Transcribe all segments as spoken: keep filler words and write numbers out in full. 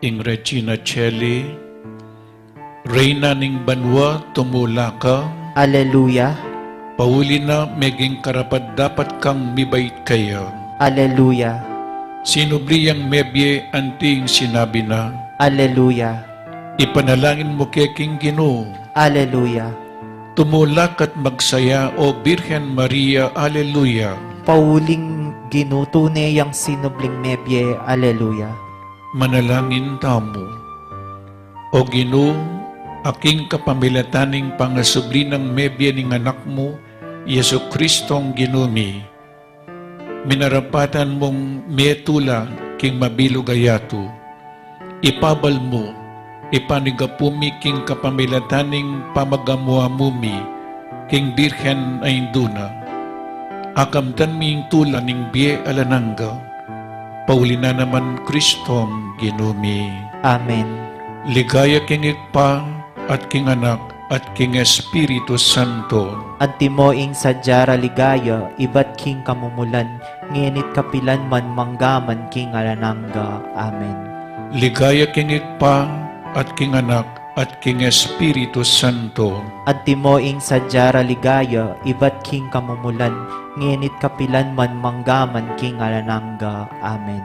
Ing Regina Caeli, Reyna ning banua, tumula ka. Aleluya. Pauli na, meging karapat-dapat kang mibait kaya. Aleluya. Sinubli yang mebie anti ing sinabi na. Aleluya. Ipanalangin mu ke king Ginu. Aleluya. Tumula ka't magsaya, O Birhen Maria. Aleluya. Pauling Ginu, tune yang sinubling mebie. Aleluya. Manalangin tamu. O Ginu, a king kapamilatan ning pangasubli nang mebie ning Anak mu, Jesucristong Ginu mi, minarapatan mung metula king mabilug a yatu. Ipabal mu, ipanyawad mu mi king kapamilatan ning pamagamua mu mi king Birhen a Indu na. Akamtan mi ing tula ning bie alang angga. Pauli na naman Kristong Ginu mi. Amen. Ligaya king Ibpa, at king Anak, at king Espiritu Santo. Antimo ing sadya ra ligaya, ibat king kamumulan, ngeni't kapilan man, manggaman king alang angga. Amen. Ligaya king Ibpa, at king Anak, at king Espiritu Santo. Antimo ing sadya ra ligaya, ibat king kamumulan, ngeni't kapilan man, manggaman king alang angga. Amen.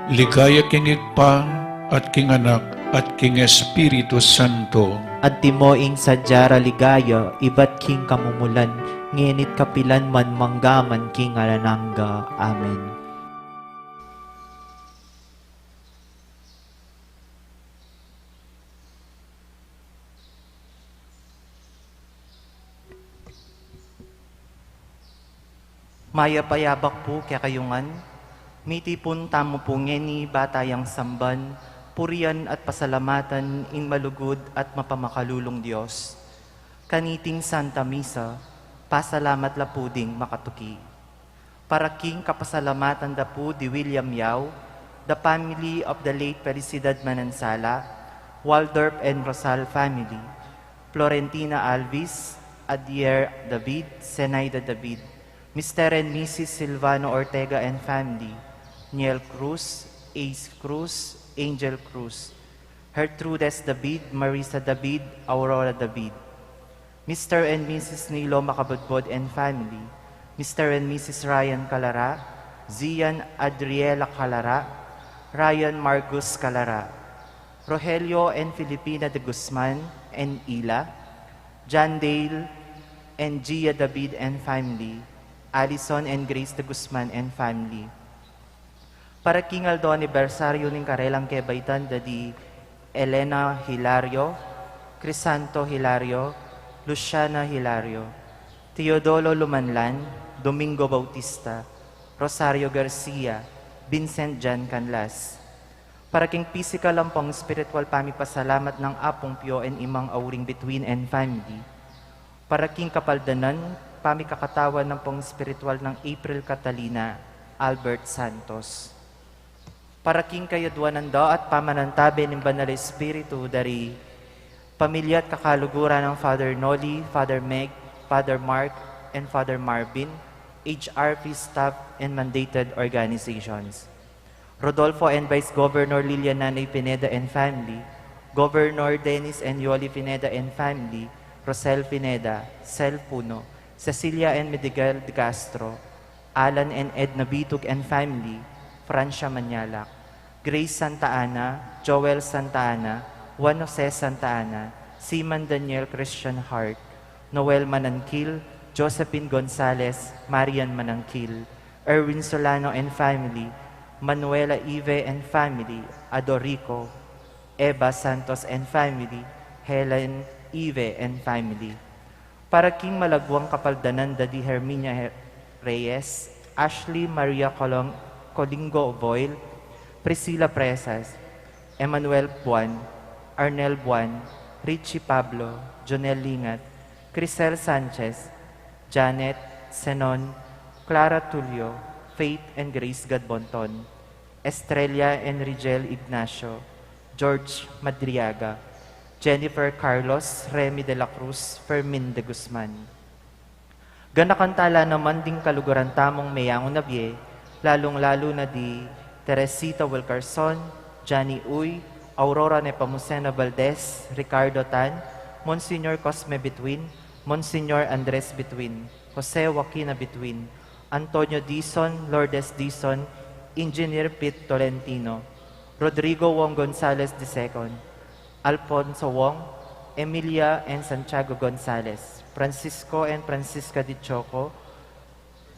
Ligaya king Ibpa, at king Anak, at king Espiritu Santo. Antimo ing sadya ra ligaya, ibat king kamumulan, ngeni't kapilan man, manggaman king alang angga. Amen. Mayap a yabak pu kekayu ngan. Mitipun tamu pu ngeni ba tayang samban, purian at pasalamatan ing malugud at mapamakalulung Dios. Kaniting Santa Misa, pasalamat la pu ding makatuki. Para king kapasalamatan da pu di William Yao, the family of the late Felicidad Manansala, Waldorf and Rosal family, Florentina Alvis, Adier David, Zenaida David, Mister and Missus Silvano Ortega and family, Niel Cruz, Ace Cruz, Angel Cruz, Gertrudes David, Marisa David, Aurora David, Mister and Missus Nilo Makabudbud and family, Mister and Missus Ryan Calara, Zian Adriela Calara, Ryan Marcus Calara, Rogelio and Filipina de Guzman and Ila, John Dale and Gia David and family, Alison and Grace de Guzman and family. Para king aldo anibersaryu ning karelang kebaitan da di Elena Hilario, Crisanto Hilario, Luciana Hilario, Teodoro Lumanlan, Domingo Bautista, Rosario Garcia, Vincent Jan Canlas. Para king pisikal ampong espiritual pamipasalamat nang Apung Pio and Imang Auring Bituin and family. Para king kapaldanan, pamikakatawan ampong espiritual nang April Catalina Albert Santos. Para king kayadwanan da at pamanantabe ning Banal Espiritu dari pamilya at kakaluguran nang Father Noli, Father Meg, Father Mark, and Father Marvin, H R P staff, and mandated organizations. Rodolfo and Vice Governor Lilian Nanay Pineda and family, Governor Dennis and Yoli Pineda and family, Rosel Pineda, Sel Puno, Cecilia and Miguel de Castro, Alan and Edna Bitug and family, Francia Manyalak, Grace Santa Ana, Joel Santa Ana, Juan Jose Santa Ana, Seaman Daniel Christian Hart, Noel Manangkil, Josephine Gonzalez, Marian Manangkil, Erwin Solano and family, Manuela Ive and family, Adorico, Eva Santos and family, Helen Ive and family. Para king malagwang kapaldanan da di Herminia He-, Reyes, Ashley Maria Colong-, Colingo Boyle, Priscilla Presas, Emmanuel Buan, Arnel Buan, Richie Pablo, Jonel Lingat, Crisel Sanchez, Janet, Senon, Clara Tulio, Faith and Grace Gadbonton, Estrella and Rigel Ignacio, George Madriaga, Jennifer Carlos, Remy de la Cruz, Fermin de Guzman. Ganakan tala naman ding kaluguran tamung meyangu na bie, lalung-lalu na di Teresita Wilcarson, Johnny Uy, Aurora Nepomuceno Valdez, Ricardo Tan, Monsignor Cosme Bituin, Monsignor Andres Bituin, Jose Joaquina Bituin, Antonio Dizon, Lourdes Dizon, Engineer Pete Tolentino, Rodrigo Wong Gonzalez the second, Alfonso Wong, Emilia and Santiago Gonzalez, Francisco and Francisca Dichoco,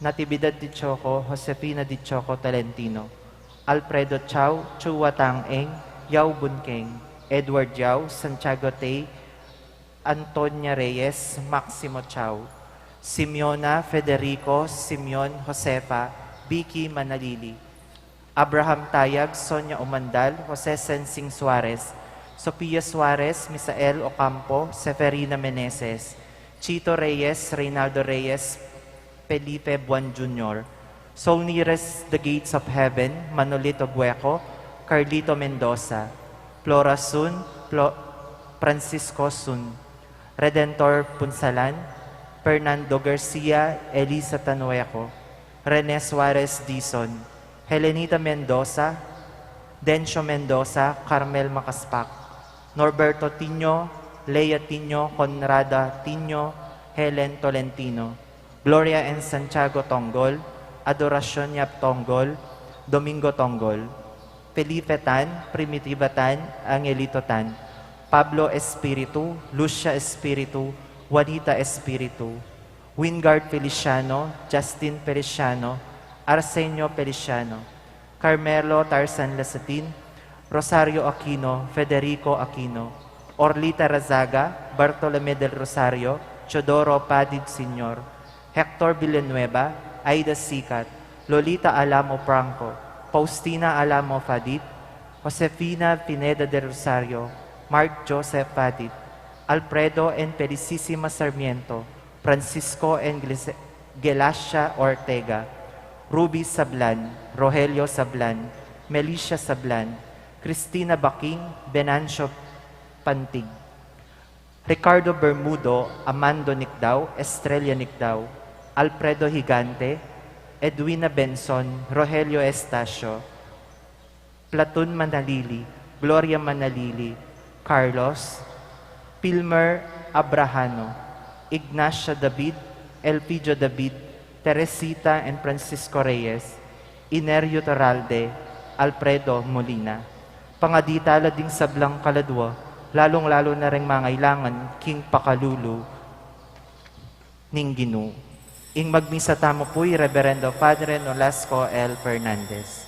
Natividad Dichoco, Josefina Dichoco Tolentino, Alfredo Chau, Chua Tang Eng, Yau Bunkeng, Edward Yau, Santiago Tay, Antonia Reyes, Maximo Chau, Simeona, Federico, Simeon, Josefa, Vicky Manalili, Abraham Tayag, Sonia Umandal, Jose Sensing Suarez, Sofia Suarez, Misael Ocampo, Seferina Meneses, Chito Reyes, Reynaldo Reyes, Felipe Buan Junior, Soul Nearest the Gates of Heaven, Manolito Gueco, Carlito Mendoza, Flora Sun, Flo-, Francisco Sun, Redentor Punsalan, Fernando Garcia, Elisa Tanueco, Rene Suarez Dizon, Helenita Mendoza, Dencio Mendoza, Carmel Macaspac, Norberto Tinio, Lea Tinio, Conrada Tinio, Helen Tolentino, Gloria and Santiago Tonggol, Adoracion Yap Tonggol, Domingo Tonggol, Felipe Tan, Primitiva Tan, Angelito Tan, Pablo Espiritu, Lucia Espiritu, Juanita Espiritu, Wingard Feliciano, Justin Feliciano, Arsenio Feliciano, Carmelo Tarzan Lasatin, Rosario Aquino, Federico Aquino, Orlita Razaga, Bartolome del Rosario, Teodoro Padid Senior, Hector Villanueva, Aida Sicat, Lolita Alamo Franco, Faustina Alamo Fadit, Josefina Pineda del Rosario, Mark Joseph Fadit, Alfredo and Felicissima Sarmiento, Francisco and Glis-, Gelacia Ortega, Ruby Sablan, Rogelio Sablan, Melissa Sablan, Cristina Baking, Venancio Pantig, Ricardo Bermudo, Amando Nicdao, Estrella Nicdao, Alfredo Gigante, Edwina Benson, Rogelio Estacio, Platun Manalili, Gloria Manalili, Carlos, Pilmer Abrahano, Ignacia David, Elpidio David, Teresita and Francisco Reyes, Inerio Toralde, Alfredo Molina. Pangadi tala ding sablang kaladwa, lalung-lalu na reng mangailangan king pakalulu ning Ginu. Ing magmisa tamu pu i Reverendo Padre Nolasco L. Fernandez.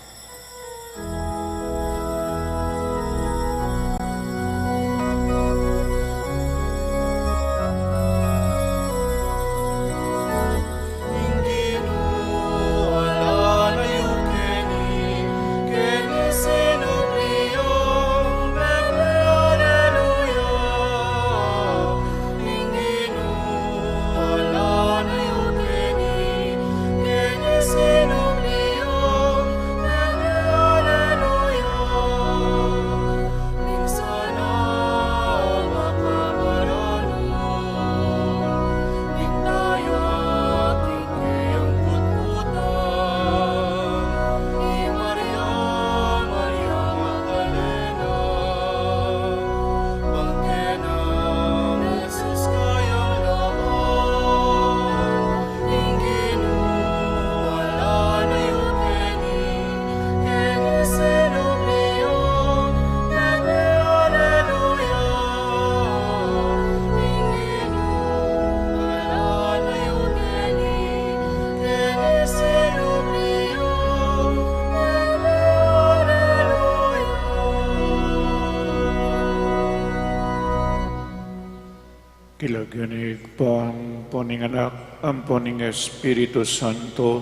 King lagyu ning Ibpa, ampo ning Anak, ampo ning Espiritu Santo.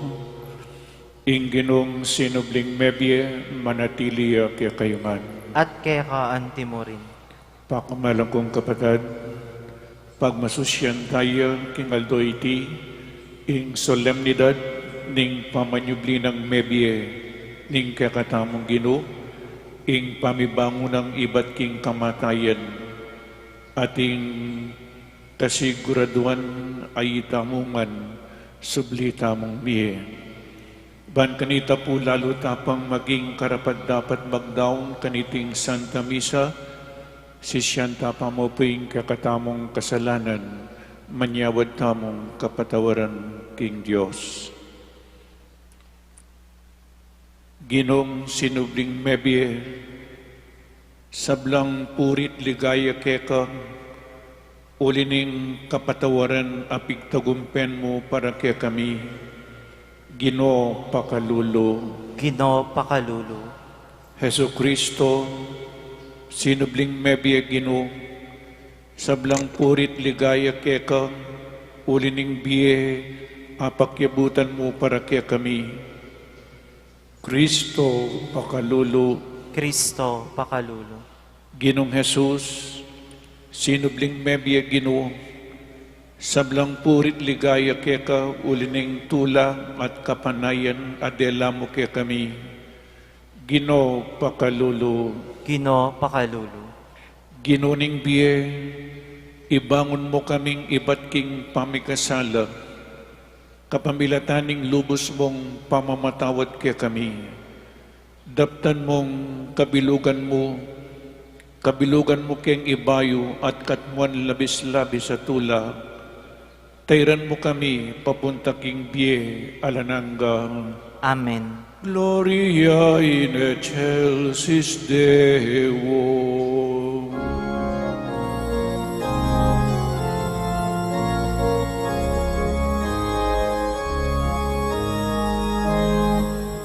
Ing Ginung sinubling mebie, manatili ya kekayu ngan. At keka antimurin. Pakamalan kung kapatad, pagmasusyan taya king aldo iti, ing solemnidad ning pamanyubli nang mebie ning kekatamung Ginu, ing pamibangun nang ibat king kamatayan, at ing kasiguraduan a itamu man subli tamung mie. Ban kanita pu lalu ta pang maging karapat-dapat magdaun kaniting Santa Misa, sisian ta pa mu pu ing kekatamung kasalanan, manyawad tamung kapatawaran king Dios. Ginung sinubling mebie, sablang puri't ligaya keka, uli ning kapatawaran a pigtagumpen mu para kekami, Ginu, pakalulu. Ginu, pakalulu. Jesucristo, sinubling mebie, Ginu, sablang puri't ligaya keka, uli ning bie a pakyabutan mu para kekami, Cristo, pakalulu. Cristo, pakalulu. Ginung Jesus, sinubling mebie, Ginu, sablang puri't ligaya keka, uli ning tula at kapanayan a dela mu kekami, Ginu, pakalulu. Ginu, pakalulu. Ginu ning bie, ibangun mu kaming ibat king pamikasala, kapamilatan ning lubus mung pamamatawad kekami. Daptan mung kabilugan mu, kabilugan mu keng ibayu at katmuan labis-labis a tula, tairan mu kami papunta king bie alang angga. Amen. Gloria in excelsis Deo.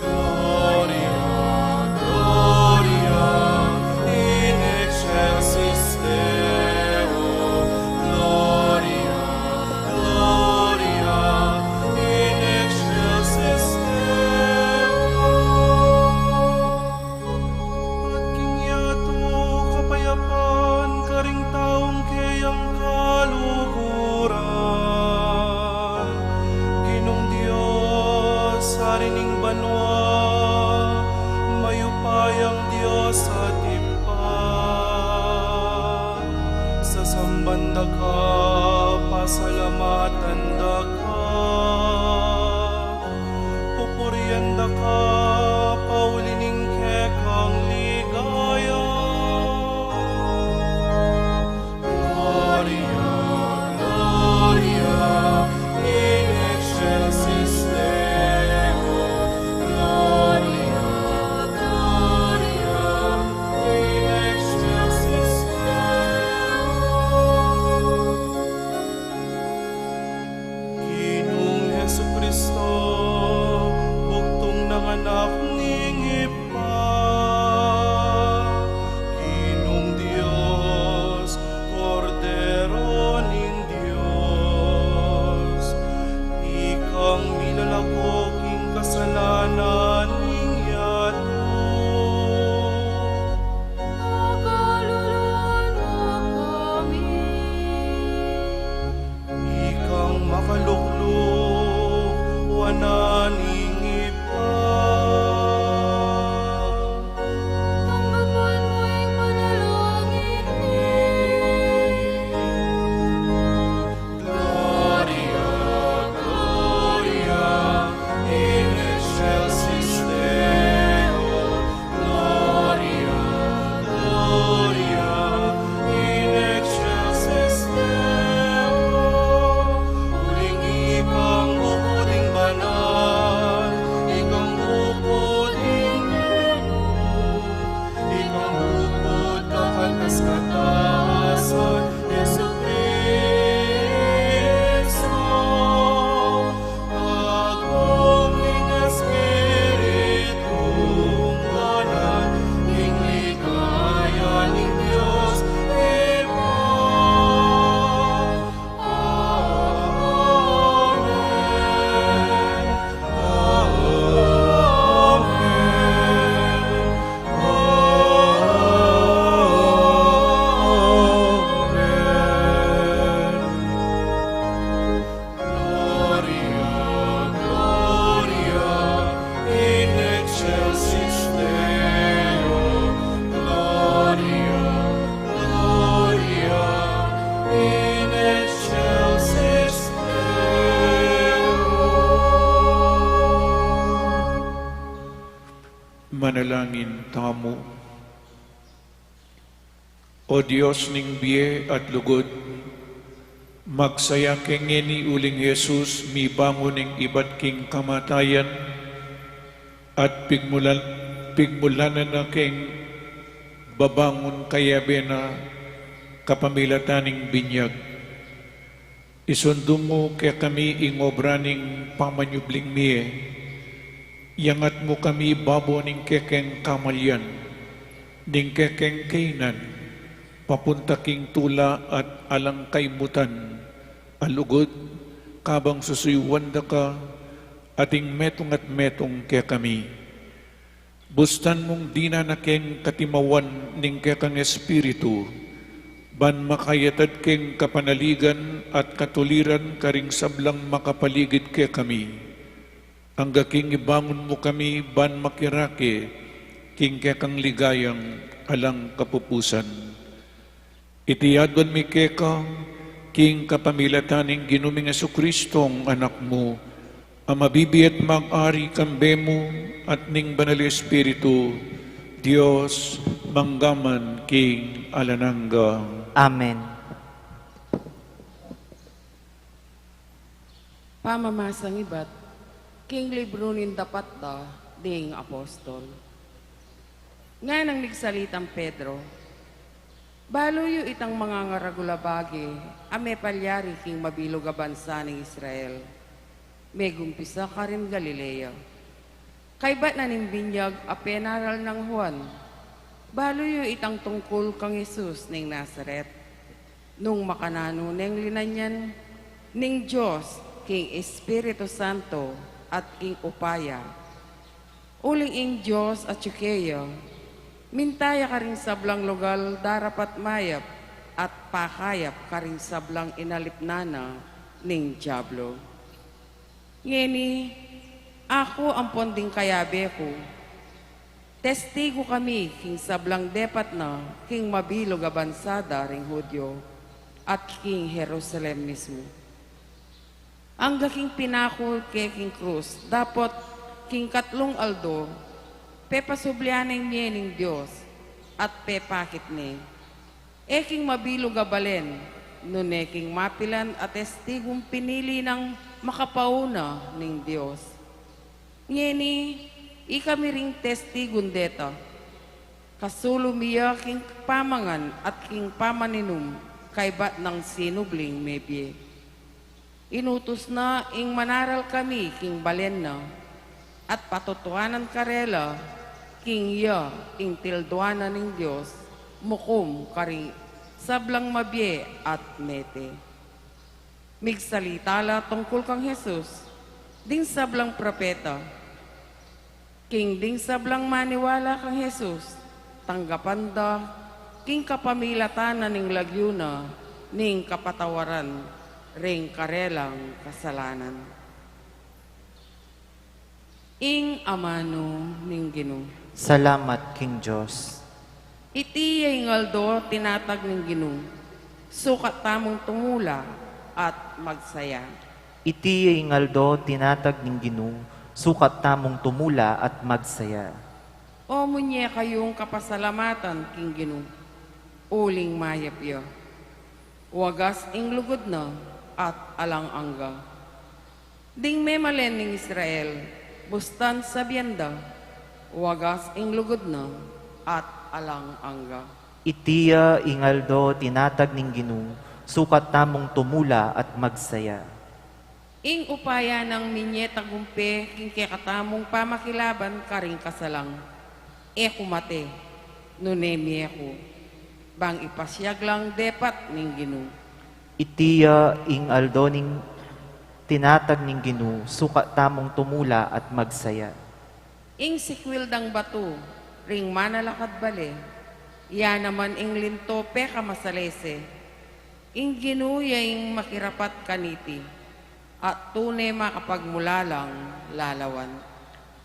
Gloria, Gloria in excelsis Deo, Gloria, Gloria in excelsis Deo. At king yatu, kapaya- O Dios ning bie at lugud, magsaya ke ngeni uling Jesus mibangun ning ibat king kamatayan, at pigmulan, pigmulanan na keng babangun kayabe na kapamilatan ning binyag. Isundu mu kekami ing obra ning pamanyubling mie. Iyangat mu kami babo ning kekeng kamalian, ning kekeng kainan, papunta king tula at alang kaimutan, a lugud, kabang susuyuan da ka, ating metung at metung kekami. Bustan mung dinan na keng katimawan ning kekang Espiritu, ban makayatad keng kapanaligan at katuliran karing sablang makapaligid kekami. Angga king ibangun mu kami ban makirake king kekang ligayang alang kapupusan. Iti aduan mi keka, king kapamilatan ning Ginu ming Jesucristo, Anak mu, a mabibie at mag-ari kambe mu at ning Banal Espiritu, Dios, mangga man king alang angga. Amen. Pamamasang ibat king libru ning Dapat da ding Apostol. Nganang migsalitang Pedro, "Balu yu itang mangangaragul a bage a mepalyari king mabilug a bansa ning Israel, megumpisa karin Galilea. Kaybat na ning binyag a penaral nang Juan, balu yu itang tungkul kang Jesus ning Nazaret. Nung makananu neng linanyan ning Dios king Espiritu Santo at king upaya. Uling ing Dios atyu keya, minta ya karing sablang lugal darapat mayap at pakayap karing sablang inalipnan na ning Diablo. Ngeni, aku ampon ding kayabe ku, testigu kami king sablang depat na king mabilug a bansa da ring Judio at king Jerusalem mismu. Angga king pinakul ke king krus, dapot king katlung aldo, pepasublian neng mie ning Dios at pepakit ne. E king mabilug a balen, nune king mapilan a testigung pinili nang makapauna ning Dios. Ngeni, ikami ring testigun deta. Kasulu mi ya king pamangan at king pamaninum, kaybat nang sinubling mebie. Inutus na ing manaral kami king balen na, at patutuanan karela king ya ing tilduan na ning Dios mukum karing sablang mabie at mete. Migsalita la tungkul kang Jesus ding sablang propeta. King ding sablang maniwala kang Jesus, tanggapan da king kapamilatan na ning lagyu na ning kapatawaran ring karelang kasalanan." Ing amanu ning Ginu. Salamat king Dios. Iti ya ing aldo tinatag ning Ginu, sukat tamung tumula at magsaya. Iti ya ing aldo tinatag ning Ginu, sukat tamung tumula at magsaya. O munye kayung kapasalamatan king Ginu, uling mayap ya. Wagas ing lugud na at alang angga. Ding memalen ning Israel, bustan sabian da, wagas ing lugud na at alang angga. Iti ya ing aldo tinatag ning Ginu, sukat tamung tumula at magsaya. Ing upaya nang minye tagumpe king kekatamung pamakilaban karing kasalang, e ku mate, nune mie ku, bang ipasiag lang depat ning Ginu. Iti ya ing aldo ning tinatag ning Ginu, sukat tamung tumula at magsaya. Ing sikwil dang batu ring manalakad bale, ya naman ing linto pekamasalese. Ing Ginu ya ing makirapat kaniti, at tune makapagmulalang lalawan.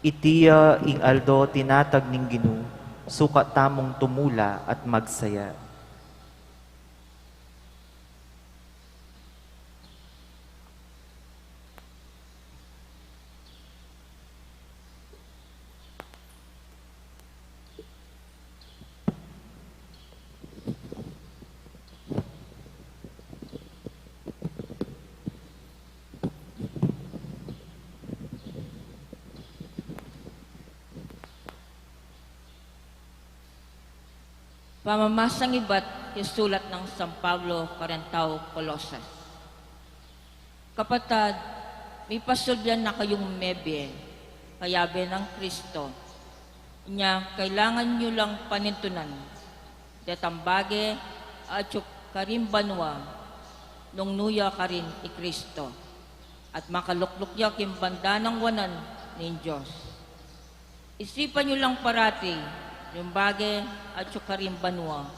Iti ya ing aldo tinatag ning Ginu, sukat tamung tumula at magsaya. Pamamasang ibat king sulat nang San Pablo karing tau Colosas. Kapatad, mipasulbian na kayung mebie, kayabe nang Kristo. Inya kailangan yu lang panintunan detang bage atyu karing banua nung nu ya karin i Kristo, at makalukluk ya king banda nang wanan ning Dios. Isipan yu lang parati yung bage atyu karing banua,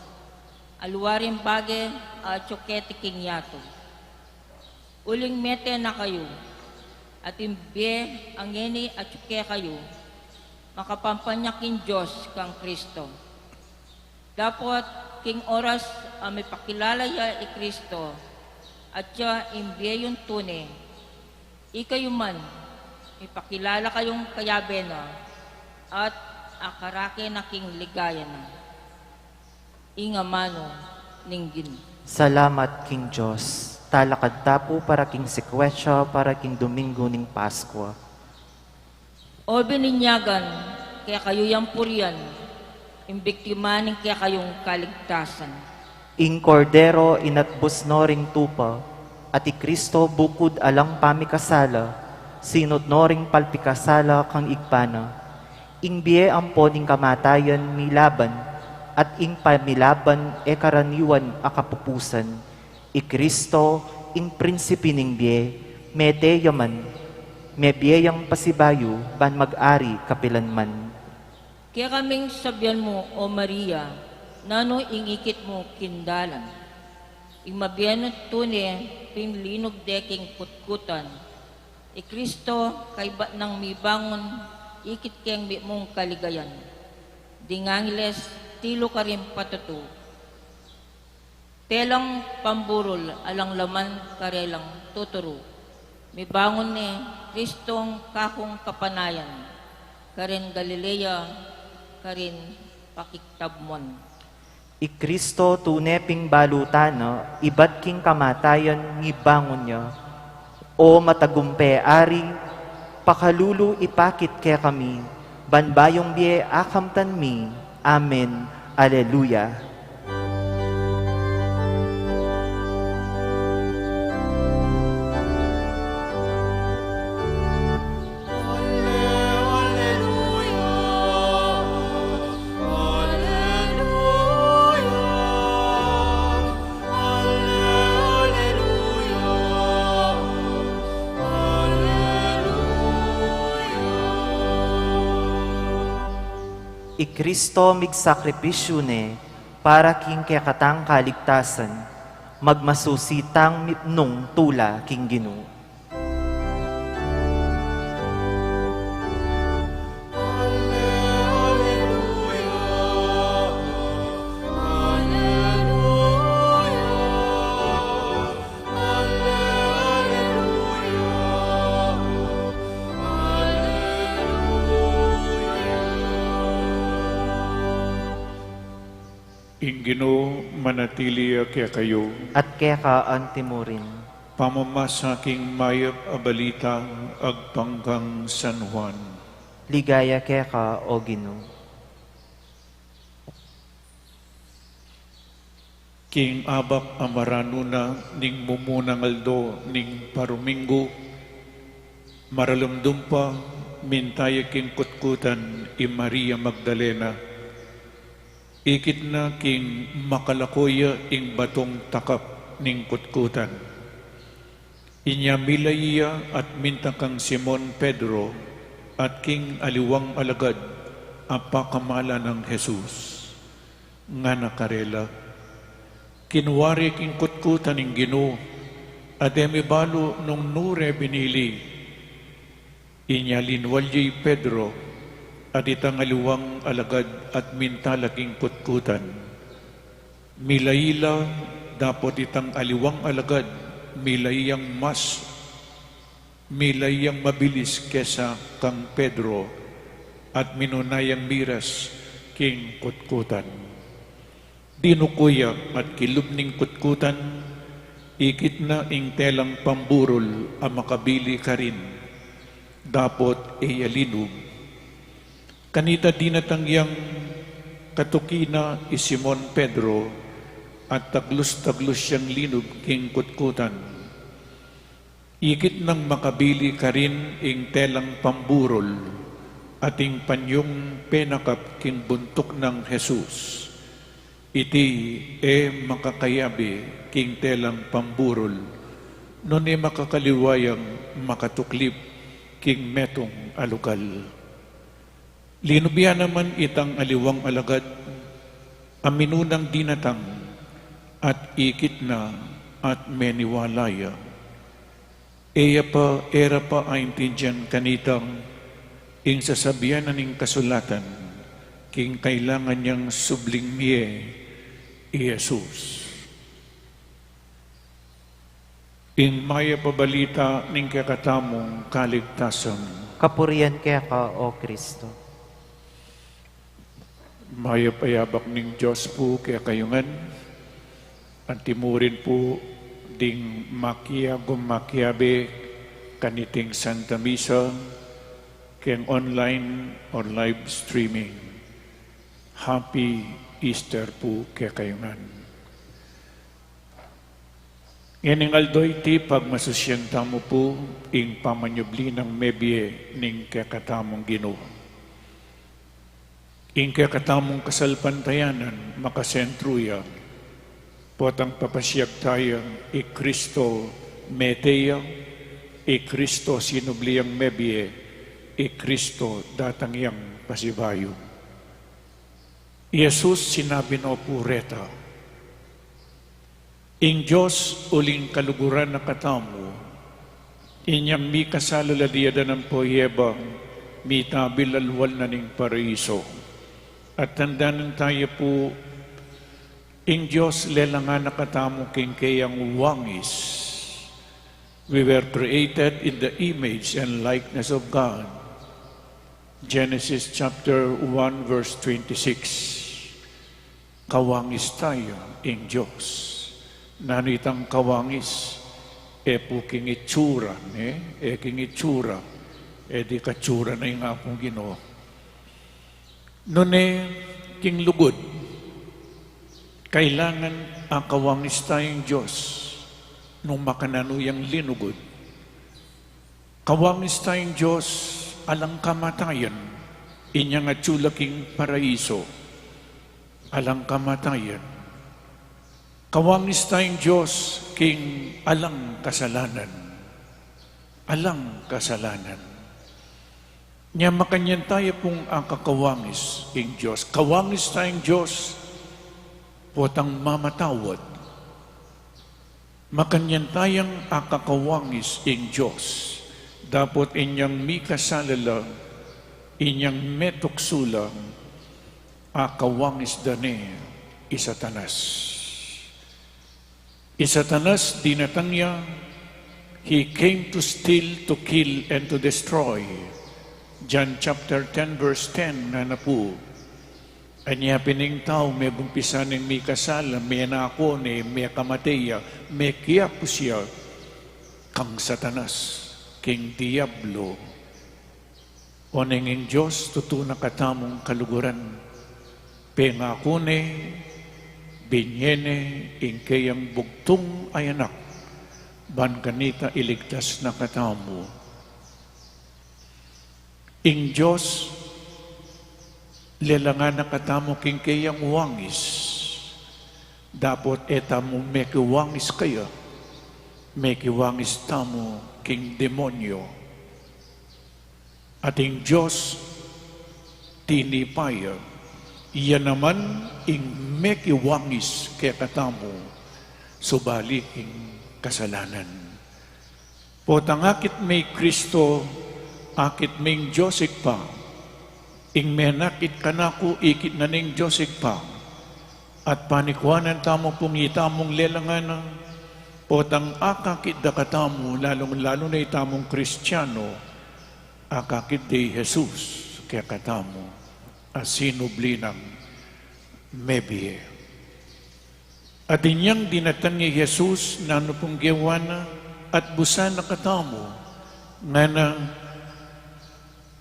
aliwa ring bage atyu keti king yatu. Uling mete na kayu, at ing bie a ngeni atyu kekayu, makapampan ya king Dios kang Kristo. Dapot king oras a mipakilala ya i Kristo, atya ing bie yung tune, ikayu man, mipakilala kayung kayabe na, at akarake na king ligaya na. Ing amanu ning Ginu. Salamat king Dios. Talakad ta pu para king sekwensya para king Domingo ning Paskwa. O bininyagan, kekayu yang purian, ing biktima ning kekayung kaligtasan. Ing Kordero inatbus no ring tupa, at i Kristo bukud alang pamikasala, sinut no ring palpikasala kang Ibpa na. Ing bie ampo ning kamatayan milaban, at ing pamilaban e karaniwan a kapupusan. I Kristo, ing prinsipi ning bie, mete ya man, mebie yang pasibayu, ban mag-ari kapilan man. Kekaming sabian mu, O Maria, nanu ing ikit mu king dalan. Ing mabie nang tune, pin linug de king kutkutan. I Kristo, kaybat nang mibangun, ikit keng mitmung kaligayan. Ding angeles, tilu karing patutu. Telang pamburul, alang laman karelang tuturu. Mibangun ne, Kristong kakung kapanayan, karin Galilea, karin pakiktabmon. I Kristo tune pin balu tana, ibat king kamatayan mibangun ya. O matagumpe Ari, pakalulu ipakit kekami, ban bayung bie akamtan mi. Amen. Aleluya. I Kristo migsakripisyu ne para king kekatang kaligtasan, magmasusi tang mitmung tula king Ginu. Ing Ginu manatili ya kekayu. At keka antimurin. Pamamasa king mayap a balita agpang kang San Juan. Ligaya keka, O Ginu. King abak a maranu na ning mumunang aldo ning paruminggu, maralumdum pa, minta ya king kutkutan i Maria Magdalena. Ikit na king makalako ya ing batung takap ning kutkutan. Inya milai ya at minta kang Simon Pedro at king aliwang alagad a pakamala nang Jesus. Ngana karela, kinua re king kutkutan ing Ginu, at e mi balu nung nu re binili. Inya linwal ya i Pedro at itang aliwang alagad at minta la king kutkutan. Milai la, dapot itang aliwang alagad milai yang mas, milai yang mabilis kesa kang Pedro, at minuna yang miras king kutkutan. Dinuku ya at kilub ning kutkutan, ikit na ing telang pamburul a makabili karin, dapot e ya linub. Kanita dinatang yang Katuki na i Simon Pedro, at taglus-taglus yang linub king kutkutan. Ikit nang makabili karin ing telang pamburul, at ing panyung penakap king buntuk nang Jesus. Iti e makakayabe king telang pamburul, nune makakaliwa yang makatuklip king metung a lugal. Linub ya naman itang aliwang alagad, a minunang dinatang, at ikit na, at meniwala ya. E ya pa, e ra pa aintindian kanitang ing sasabian na ning kasulatan, king kailangan yang subling mie i Jesus. Ing mayap a balita ning kekatamung kaligtasan. Kapurian keka, O Kristo. Mayap a yabak ning Dios pu kekayu ngan. Anti mu rin pu ding makiagum makiabe kaniting Santa Misa, keng online or live streaming. Happy Easter pu kekayu ngan. Ngening aldo iti pagmasusyan tamu pu ing pamanyubli nang mebie ning kekatamung Ginu. Ing kekatamung kasalpantayanan makasentru ya, potang papasiag taya i Kristo mete ya, i Kristo sinubli yang mebie, i Kristo datang yang pasibayu. I Jesus sinabi no pu reta, ing Dios uling kaluguran na katamu, inyang mikasala la diadanan pu i Eba, mitabil la lual na ning paraiso. At tandanan taya pu, ing Dios lelangan na katamu king keyang wangis. We were created in the image and likeness of God. Genesis chapter one, verse twenty-six. Kawangis taya ing Dios. Nanu itang kawangis? E pu king itsura, ne? E king itsura. E di katsura na ing Apung Ginu. Nune king lugud, kailangan akawangis taya ing Dios nung makananu yang linugud. Kawangis taya ing Dios alang kamatayan, inyang atsu la king paraiso, alang kamatayan. Kawangis taya ing Dios king alang kasalanan, alang kasalanan. Nya makanyan taya pung akakawangis ing Dios. Kawangis taya ing Dios, potang mamatawad. Makanyan tayang akakawangis ing Dios, dapot inyang mikasala la, inyang metuksu la, akawangis da ne i Satanas. I Satanas dinatang ya, he came to steal, to kill, and to destroy. John chapter ten, verse ten, ngana pu. Anya pin ing tau, megumpisan neng mikasala, menako ne, mekamate ya, mekiapus ya kang Satanas, king Diablo. Oneng ing Dios tutu na katamung kaluguran, pengaku ne, binye ne ing keyang bugtung a anak, ban kanita iligtas na katamu. Ing Dios lelangan na katamu king keyang wangis, dapot e tamu mekiwangis kaya, mekiwangis tamu king demonyo. At ing Dios tinipa ya, iya naman ing mekiwangis kekatamu, subali king kasalanan. Potang akit me i Kristo, akit me ing Dios Ibpa. Ing menakit kanaku, ikit na ning Dios Ibpa. At panikuanan tamu pung itamung lelangan, potang akakit da katamu, lalung-lalu na itamung Kristiano, akakit da i Jesus kekatamu, a sinubli nang mebie. At inyang dinatang i Jesus, nanu pung gewa na, at busan na katamu, ngana,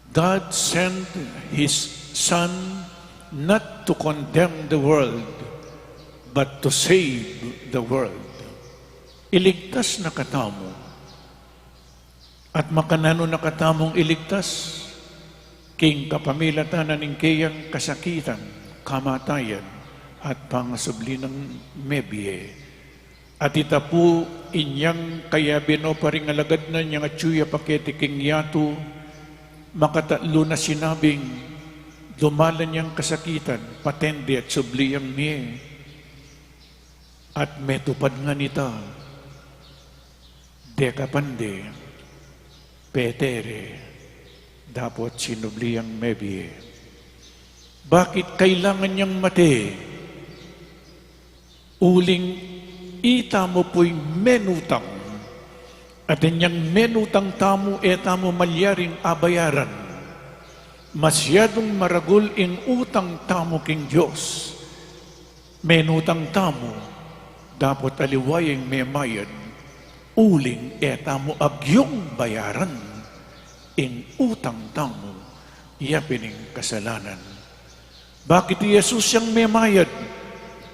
God sent His Son Not to condemn the world, but to save the world. Iligtas na katamu. At makananu na katamung iligtas? King kapamilatan na ning keyang kasakitan, kamatayan, at pangasubli nang mebie. At ita pu inyang kayabe no pa ring alagad na inyang atyu ya paketi king yatu, makatatlu na sinabing, dumalan yang kasakitan, patende at subli yang mie. At metupad ngan ita, dekapan de, pete re, dapot sinubli yang mebie. Bakit kailangan yang mate? Uling itamu pu'y menutang, at inyang menutang tamu e tamu malyaring abayaran. Masyadung maragul ing utang tamu king Dios. Menutang tamu, dapot aliwa yang memayad, uling e tamu agyung bayaran ing utang tamu, ya pin ing kasalanan. Bakit i Jesus yang memayad?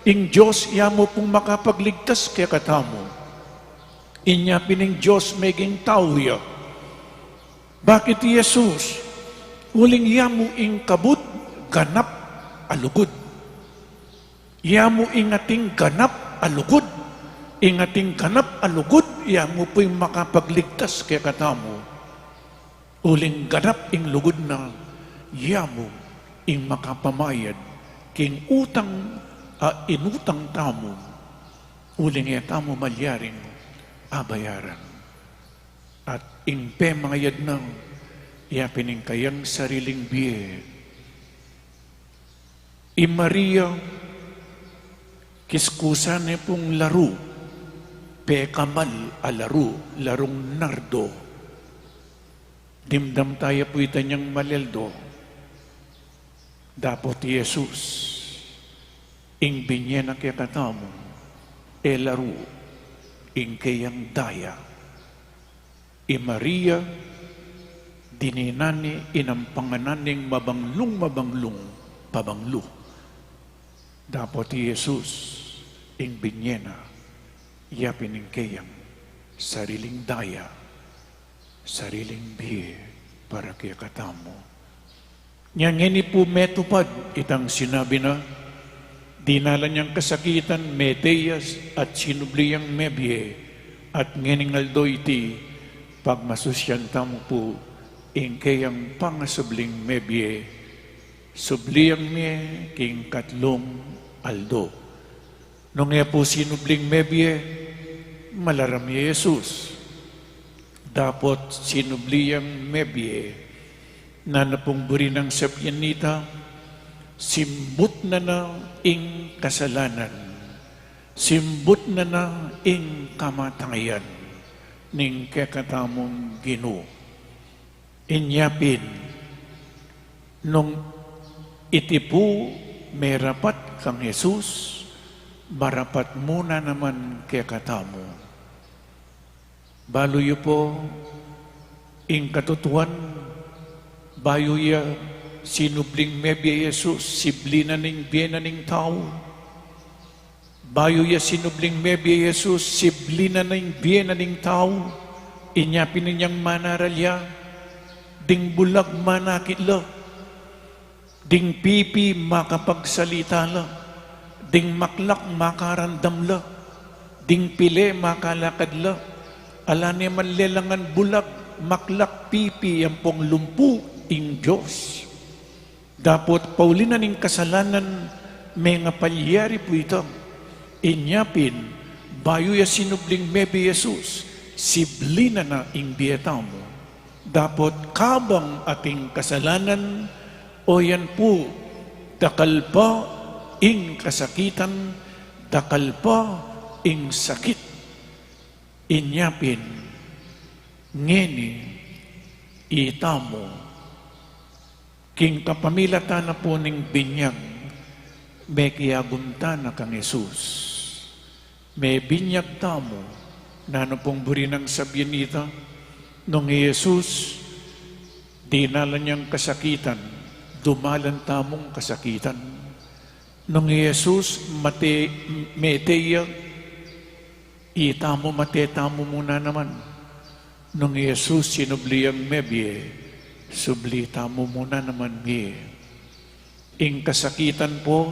Ing Dios ya mu pung makapagligtas kekatamu. Inya pin ing Dios meging tau ya. Bakit i Jesus? Uling ya mu ing kabud ganap a lugud. Ya mu ing ating ganap a lugud. Ing ating ganap a lugud, ya mu pu ing makapagligtas kekatamu. Uling ganap ing lugud na, ya mu ing makapamayad king utang a inutang tamu, uling e tamu malyaring abayaran. At ing pemayad na, ya pin ing kayang sariling bie. I Maria, kiskusan ne pung laru, pekamal a laru, larung nardo. Dimdam taya pu ita inyang maleldo. Dapot i Jesus, ing binye na kekatamu, e laru, ing keyang daya. I Maria, dininan ne, inampangan ne ing mabanglung-mabanglung pabanglu. Dapot i Jesus, ing binye na, ya pin ing keyang sariling daya, sariling bie para kekatamu. Nya ngeni pu metupad itang sinabi na, dinalan yang kasakitan, mete ya, at sinubli yang mebie, at ngening aldo iti, pagmasusyan tamu pu ing keyang pangasubling mebie, subli yang mie king katlung aldo. Nung e pu sinubling mebie, malaram ya i Jesus. Dapot sinubli yang mebie, nanu pung buri nang sabian nita, simbut na na ing kasalanan, simbut na na ing kamatayan ning kekatamung Ginu. Inya pin, nung iti pu merapat kang Jesus, marapat mu na naman kekatamu. Balu yu pu ing katutuan, bayu ya sinubling mebie i Jesus, sibli na ning bie na ning tau. Bayu ya sinubling mebie i Jesus, sibli na ning bie na ning tau. Inya pin inyang manaral ya, ding bulag manakit la, ding pipi makapagsalita la, ding maklak makarandam la, ding pile makalakad la. Ala ne man lelangan bulag, maklak, pipi, ampong lumpu ing Dios. Dapot pauli na ning kasalanan, mengapalyari pu ita. Inya pin, bayu ya sinubling mebie i Jesus, sibli na na ing bie tamu. Dapot kabang ating kasalanan, o yan pu, dakal pa ing kasakitan, dakal pa ing sakit. Inya pin, ngeni itamu, king kapamilatan na pu ning binyag, mekiagum tana kang Jesus. Mebinyag tamu, nanu pung buri nang sabian nita, nung i Jesus, dinalan yang kasakitan, dumalan tamung kasakitan. Nung i Jesus mate, mete ya, itamu mate tamu mu na naman. Nung i Jesus sinubli yang mebie, subli tamu mu na naman mie. Ing kasakitan pu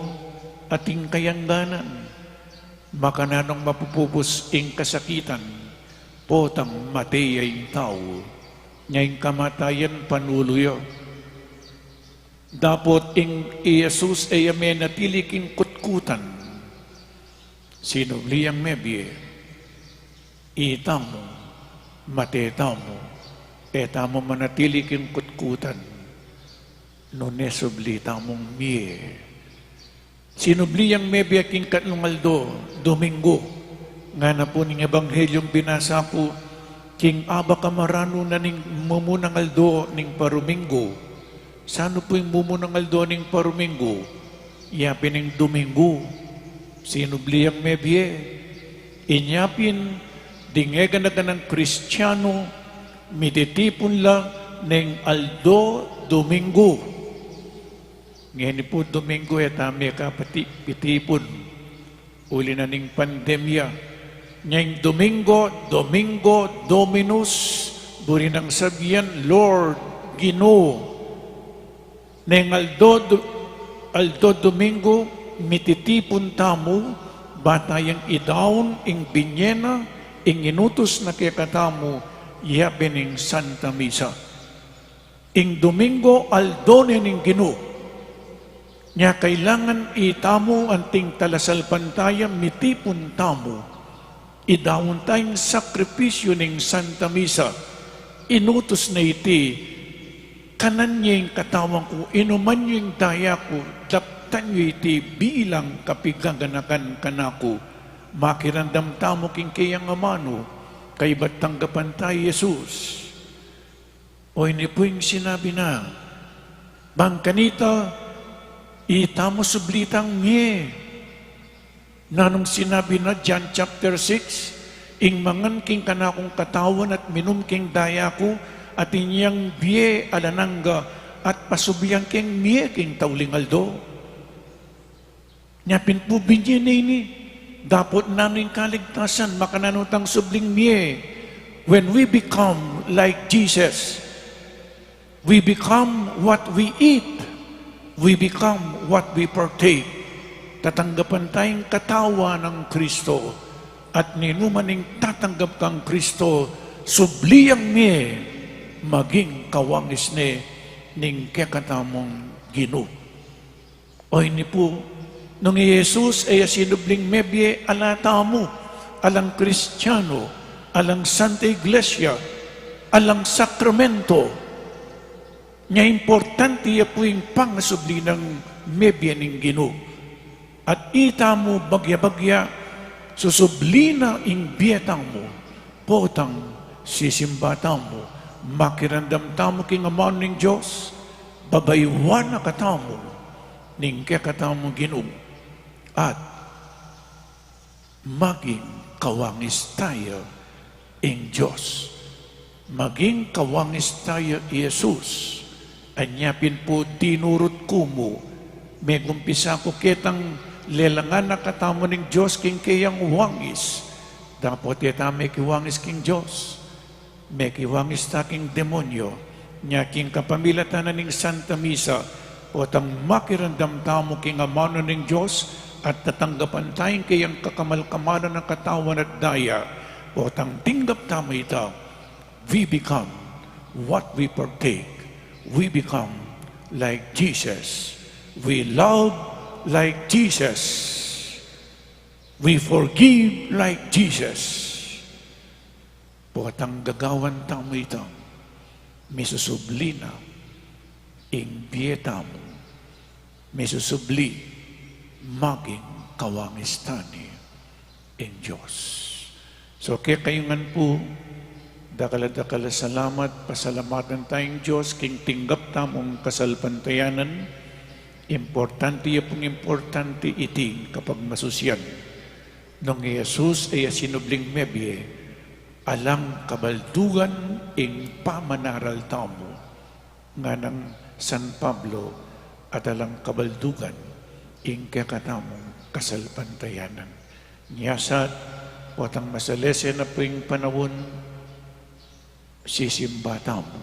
at ing kayangganan, makananung mapupupus ing kasakitan, potang mate ya ing tau, nya ing kamatayan panulu ya. Dapot ing i Jesus e ya menatili king kutkutan, sinubli yang mebie. Itamu mate tamu, e tamu manatili king kutkutan, nune subli tamung mie. Sinubli yang mebie king katlung aldo, Domingo. Ngana pu ning Ebanghelyung binasa ku, king abak a maranu na ning mumunang aldo ning paruminggu. Sanu pu ing mumunang aldo ning paruminggu? Ya pin ing Domingo. Sinubli yang mebie. Inya pin, ding e gana-ganang Kristiano, mititipun la ning aldo Domingo. Ngeni pu Domingo e tamu kapati-, pitipun. Uli na ning pandemya. Nya ing Domingo, Domingo Dominus, buri nang sabian, Lord, Ginu. Neng aldo, do-, aldo Domingo, mititipun tamu, ba tayang idaun ing binye na, ing inutus na kekatamu, ya pin ing Santa Misa. Ing Domingo, aldo ne ning Ginu. Nya kailangan itamu anting talasalpantaya mitipun tamu. Idaun ta ing sakripisyu ning Santa Misa. Inutus na iti, kanan ye ing katawan ku, inuman yu ing daya ku, daptan yu iti bilang kapigaganakan kanaku. Makiramdam tamu king keyang amanu, kaybat tanggapan ta i Jesus. O ini pu ing sinabi na, bang kanita, itamu subli tang mie. Nanung sinabi na, John chapter six, ing mangan king kanakung katawan at minum king daya ku, atin yang bie alang angga, at pasublian keng mie king tauling aldo. Nya pin pu binye ne ini, dapot nanu ing kaligtasan, makananu tang subling mie. When we become like Jesus, we become what we eat, we become what we partake. Tatanggapan tayang katawan nang Kristo, at ninuman ing tatanggap kang Kristo, subli yang mie, maging kawangis ne ning kekatamung Ginu. O ini pu, nung i Jesus e ya sinubling mebie, ala tamu, alang Kristiano, alang Santa Iglesia, alang sakramento, nya importante ya pu ing pangasubli nang mebie ning Ginu. At itamu bagya-bagya, susubli na ing bie tamu, potang sisimba tamu, makiramdam tamu king amanu ning Dios, babayuan na katamu ning kekatamung Ginu, at maging kawangis taya ing Dios. Maging kawangis taya i Jesus. Anya pin pu dinurut ku mu, megumpisa ku ketang lelangan na katamu ning Dios king keyang wangis. Dapot e ta mekiwangis king Dios, mekiwangis ta king demonyo. Nya king kapamilatan na ning Santa Misa, potang makiramdam tamu king amanu ning Dios, at tatanggapan ta ing keyang kakamal-kamalan a katawan at daya, potang tinggap tamu ita. We become what we partake. We become like Jesus. We love like Jesus. We forgive like Jesus. Potang gagawan tamu ita, misusubli na ing bie tamu, misusubli maging kawangis ta ne ing Dios. So, kekayu ngan pu, dakal a dakal a salamat, pasalamatan ta ing Dios king tinggap tamung kasalpantayanan. Importante ya pung importante iti kapagmasusian. Nung i Jesus e ya sinubling mebie, alang kabaldugan ing pamanaral tamu. Nganang San Pablo, at alang kabaldugan ing kekatamung kasalpantayanan. Nya sa, potang masalese na pu ing panaun, sisimba tamu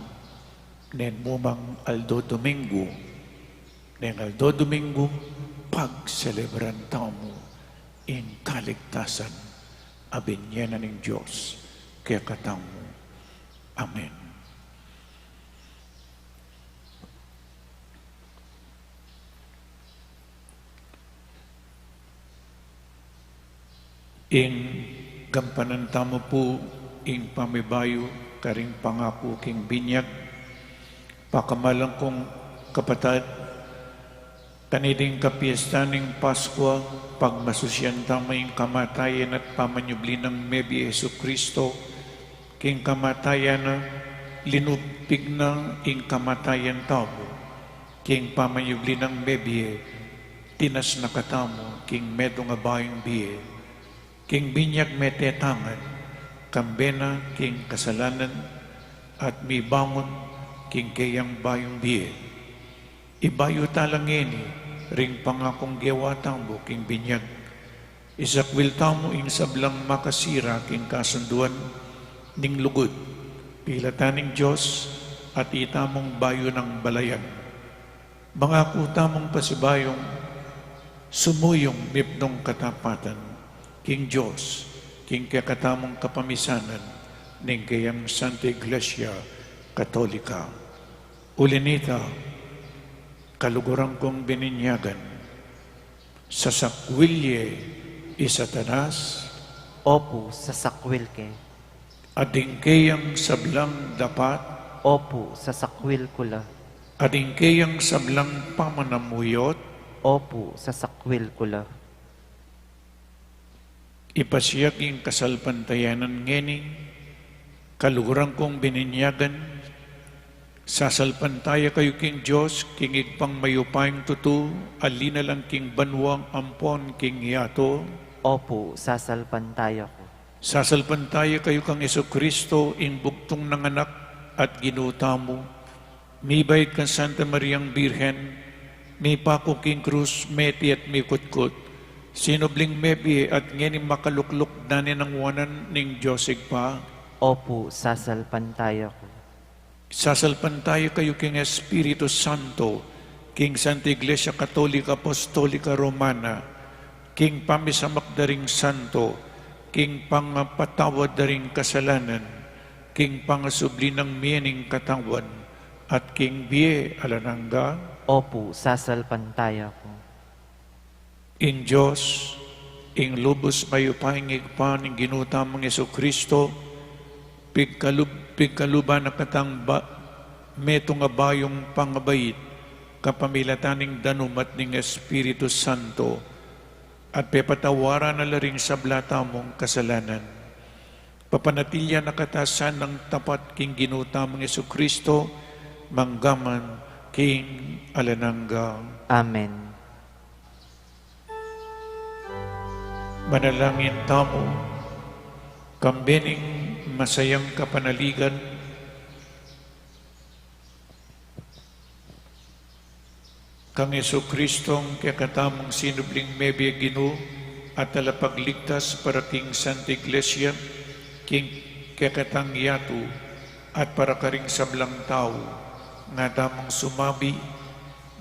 ning mumang aldo Domingo, ning aldo Domingo, pagselebran tamu ing kaligtasan a binie na ning Dios kekatamu. Amen. Ing gampanan tamu pu ing pamibayu karing pangaku king binyag. Pakamalan kung kapatad, kanita ing kapiestan ning Paskua, pagmasusian tamu ing kamatayan at pamanyubli nang mebie Jesucristo. King kamatayan na, linupig na ing kamatayan tamu. King pamanyubli nang mebie, tinas na katamu king metung a bayung bie. King binyag mete tangan, kambe na king kasalanan, at mibangun king keyang bayung bie. Ibayu tala ngeni ring pangakung gewa tamu king binyag. Isakwil tamu ing sablang makasira king kasunduan ning lugud, pilatan ning Dios, at itamung bayu nang balayan. Mangaku tamung pasibayung sumuyung mipnung katapatan king Dios, king kekatamung kapamisanan ning keyang Santa Iglesia Katolika. Uli nita, kaluguran kung bininyagan, sasakwil ye i Satanas? Opu, sasakwil ke. At ing keyang sablang dapat? Opu, sasakwil ku la. At ing keyang sablang pamanamuyot? Opu, sasakwil ku la. Ipasiag ing kasalpantayanan ngeni, kaluguran kung bininyagan, sasalpantaya kayu king Dios, king Ibpang mayupayang tutu, a linalang king banua ampon king yatu. Opu, sasalpantaya ku. Sasalpantaya kayu kang Jesucristo, ing bugtung nang Anak at Ginu tamu, mibait kang Santa Mariang Birhen, mipaku king krus, mete at mikutkut, sinubling mebie at ngeni makalukluk dane nang wanan ning Dios Ibpa. Opu, sasalpantaya ku. Sasalpantaya kayu king Espiritu Santo, king Santa Iglesia Katolika Apostolika Romana, king pamisamak da ring santo, king pangapatawad da ring kasalanan, king pangasubli nang mie ning katawan, at king bie alang angga. Opu, sasalpantaya ku. Ing Dios, ing lubus mayupayang Ibpa ning Ginu tamung Jesucristo, pigkalub-, pigkaluban na katang ba-, metung a bayung pangabait, kapamilatan ning danum at ning Espiritu Santo, at pepatawaran na la ring sabla tamung kasalanan. Papanatilian na kata sanang tapat king Ginu tamung Jesucristo, manggaman king alang angga. Amen. Manalangin tamu, kambe ning masayang kapanaligan, kang Jesucristong kekatamung sinubling mebie Ginu at talapagligtas para king Santa Iglesia, king kekatang yatu, at para karing sablang tau, nga tamung sumabi,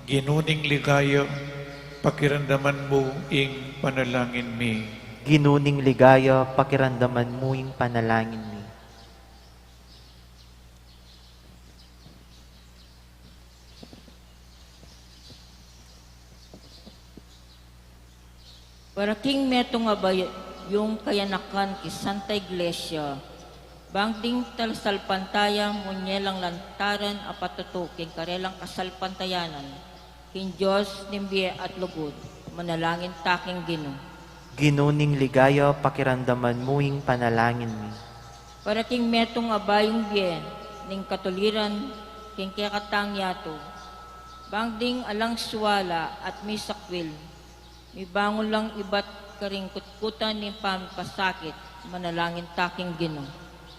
Ginu ning ligaya, pakiramdaman mu ing panalangin mi. Ginu ning ligaya, pakiramdaman mu ing panalangin mi. Para king metung a bayung kayanakan king Santa Iglesia, bang ding talasalpantaya mu ne lang lantaran a patutu king karelang kasalpantayanan, king Dios ning bie at lugud, manalangin ta king Ginu. Ginu ning ligaya, pakiramdaman mu ing panalangin mi. Para king metung a bayung bie ning katuliran king kekatang yatu, bang ding alang suwala at misakwil, mibangun lang ibat karing kutkutan ning pamipasakit, manalangin ta king Ginu.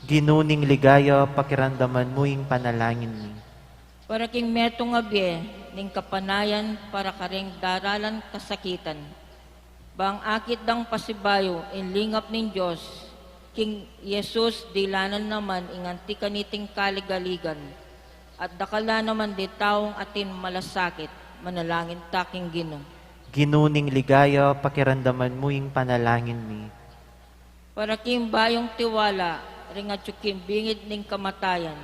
Ginu ning ligaya, pakiramdaman mu ing panalangin mi. Para king metung a bie ning kapanayan para kareng daralan kasakitan. Bang akit dang pasibayu ing lingap ning Dios, king Jesus dilanan naman ing anti kaniting kaligaligan, at dakal la naman ding taung atin malasakit, manalangin ta king Ginu. Ginu ning ligaya, pakiramdaman mu ing panalangin mi. Para king bayung tiwala, ring atyu king bingit ning kamatayan,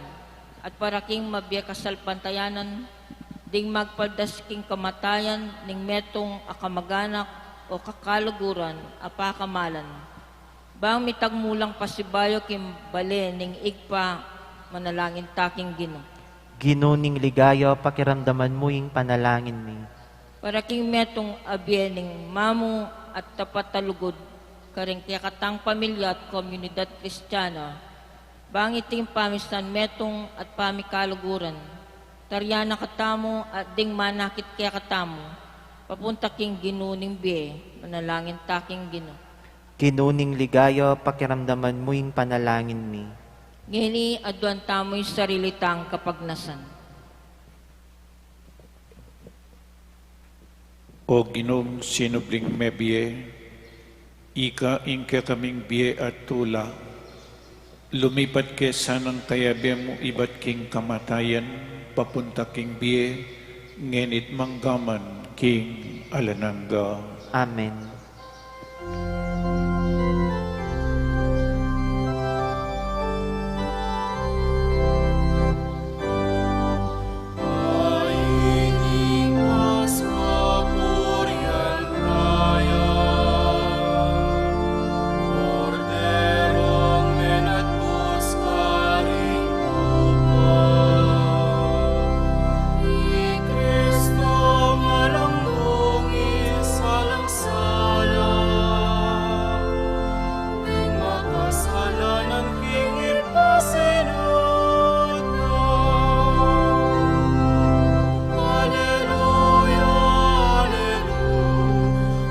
at para king mabie kasalpantayanan ding magpaldas king kamatayan ning metung a kamaganak o kakaluguran a pakamalan. Bang mitagmu lang pasibayu king bale ning Ibpa, manalangin ta king Ginu. Ginu ning ligaya, pakiramdaman mu ing panalangin mi. Para king metung a bie ning mamu at tapat a lugud karing kekatang pamilya at komunidad Kristiana, bang iting pamisan metung at pamikaluguran, tarian na katamu at ding manakit kekatamu, papunta king Ginu ning bie, manalangin ta king Ginu. Ginu ning ligaya, pakiramdaman mu ing panalangin mi. Ngeni, aduan tamu ing sarili tang kapagnasan. O Ginung sinubling mebie, ika ing kekaming bie at tula, lumipat ke sanang kayabe mu ibat king kamatayan, papunta king bie, ngeni't manggaman king alang angga. Amen. Sala, ding makasalanan king ipasinut na. Aleluya, aleluya,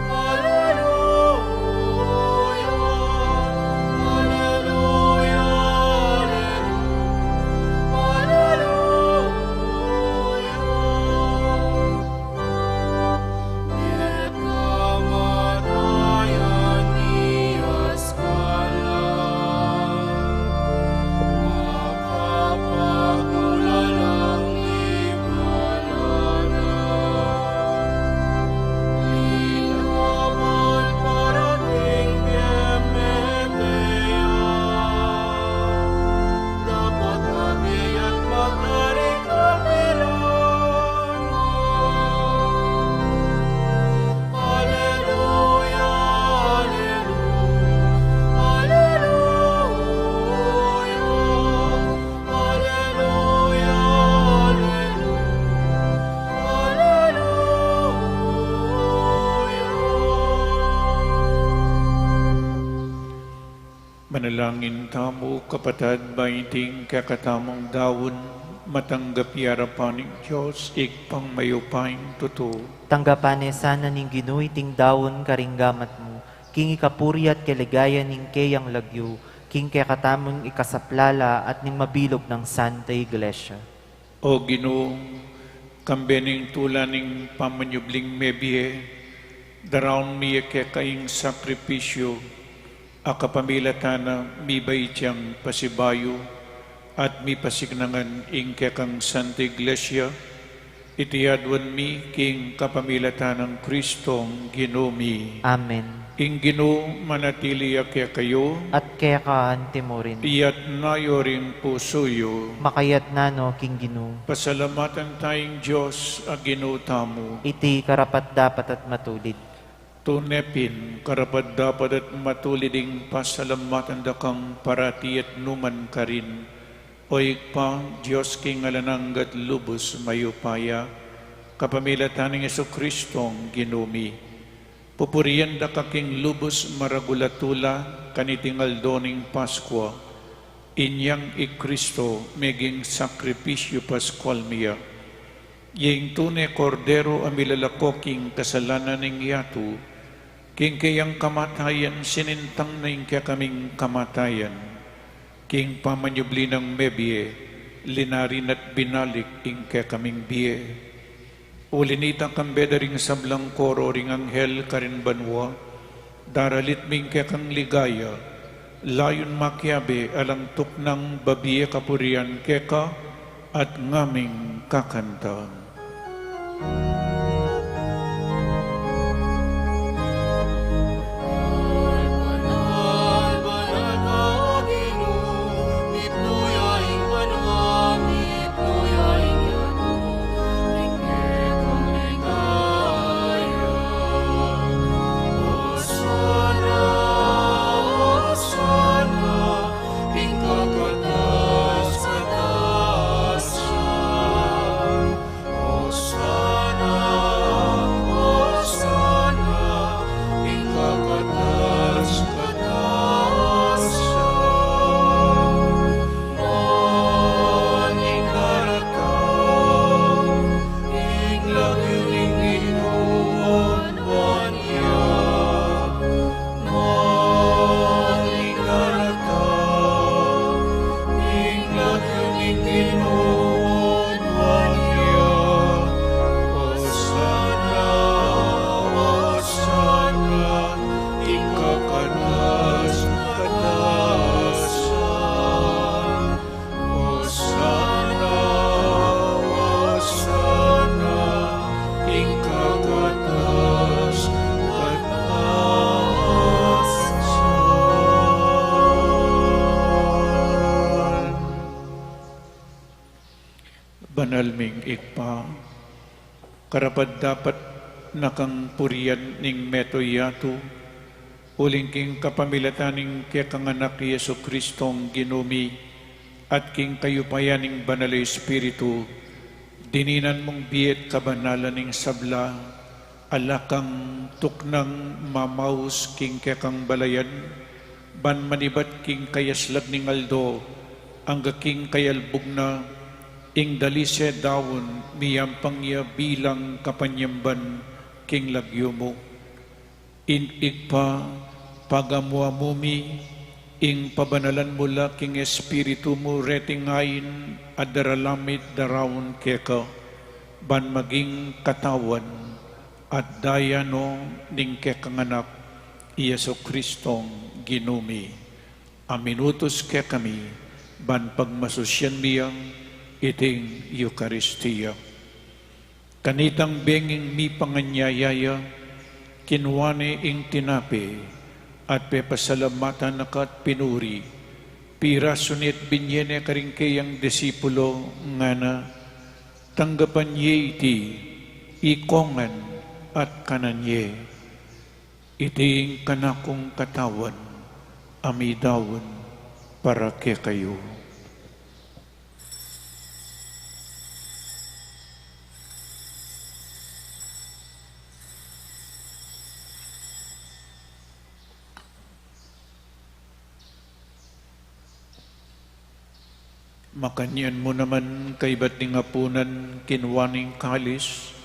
aleluya, aleluya, aleluya. Dapat mabie at magari kapilan man. Aleluya, aleluya, aleluya, aleluya, aleluya, aleluya. Manalangin tamu, kapatad, ba iting kekatamung daun, matanggap ya arapan ning Dios, Ibpang mayupayang tutu. Tanggapan ne sana ning Ginu iting daun karing gamat mu, king ikapuri at kaligayan ning keyang lagyu, king kekatamung ikasaplala at ning mabilug nang Santa Iglesia. O Ginu, kambe ning tula ning pamanyubling mebie, daraun mi ya keka ing sakripisyu a kapamilatan na mibait yang pasibayu at mipasiknangan ing kekang Santa Iglesia, iti aduan mi king kapamilatan nang Kristong Ginu mi. Amen. Ing Ginu manatili ya kekayu. At keka antimurin. Iyatna yu ring pusu yu. Makayatna no king Ginu. Pasalamatan taya ing Dios a Ginu tamu. Iti karapat-dapat at matulid. Tune pin, karapat-dapat at matulid ing pasalamatan da kang parati at nu man karin, O Ibpa, Dios king alang angga at lubus mayupaya, kapamilatan nang Jesucristong Ginu mi. Pupurian da ka king lubus maragul a tula kaniting aldo ning Paskua, inyang i Kristo meging sakripisyu Paskual mi ya. Ing tune Kordero a milalako king kasalanan ning yatu, king keyang kamatayan sinintang na ing kekaming kamatayan, king pamanyubli nang mebie, linarin at binalik ing kekaming bie. Uli nita, kambe da ring sablang koro ring anghel karin banua, daralit mi ing kekang ligaya, layun makiabe alang tuknang babie kapurian keka, at ngaming kakanta. Banal ming Ibpa, karapat-dapat na kang purian ning mabilug a yatu, uling king kapamilatan ning kekang Anak, i Jesucristong Ginu mi, at king kayupayan ning Banal a Espiritu, dininan mung bie at kabanalan ning sabla, ala kang tuknang mamaus king kekang balayan, ban manibat king kayaslag ning aldo, angga king kayalbug na, ing dalise daun, miyampang ya bilang kapanyamban king lagyu mu. Ing Ibpa, pagamu-amu mi, ing pabanalan mu la king Espiritu mu reting ain a daralan mi at daraun keka, ban maging katawan at daya no ning kekang Anak, i Jesucristong Ginu mi, a minutus kekami, ban pagmasusyan mi yang iting Eukaristia. Kanitang benging mipanganyaya ya, kinua ne ing tinape, at pepasalamatan na ka at pinuri, pirasu ne at binye ne karing keyang disipulo, ngana, tanggapan ye iti, ikongan, at kanan ye. Iti ing kanakung katawan, a midaun para kekayu. Makanyan mu naman kaybat ning apunan, kinua ne ing kalis,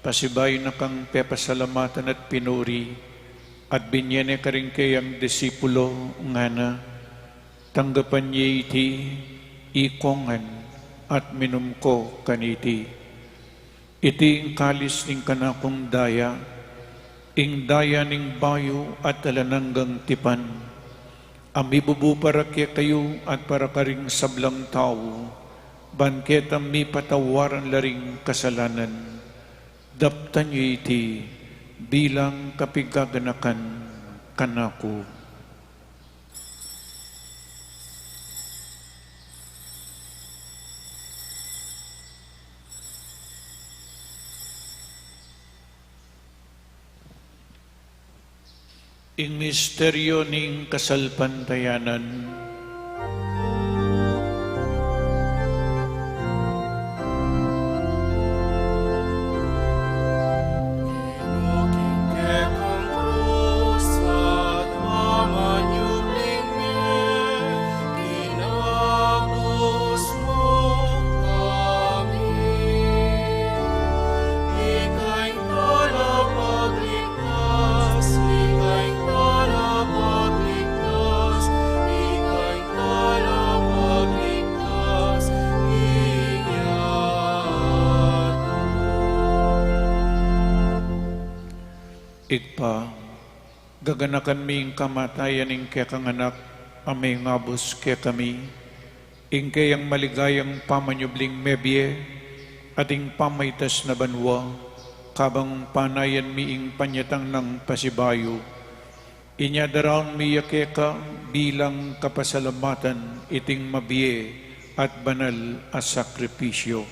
pasibayu na kang pepasalamatan at pinuri, at binye ne karing keyang disipulo, ngana, tanggapan ye iti, ikongan, at minum ko kaniti. Iti ing kalis ning kanakung daya, ing daya ning bayu at alang anggang tipan, a mibubu para kekayu at para karing sablang tau, ban ketang mipatawaran la ring kasalanan. Daptan ye iti bilang kapigaganakan kanaku. Ing misteryo ning kasalpantayanan. Gaganakan mi ing kamatayan ning kekang Anak, a mengabus kekami, ing keyang maligayang pamanyubling mebie, at ing pamaitas na banua, kabang panayan mi ing panyatang nang pasibayu. Inya daraun mi ya keka bilang kapasalamatan iting mabie at banal a sakripisyu.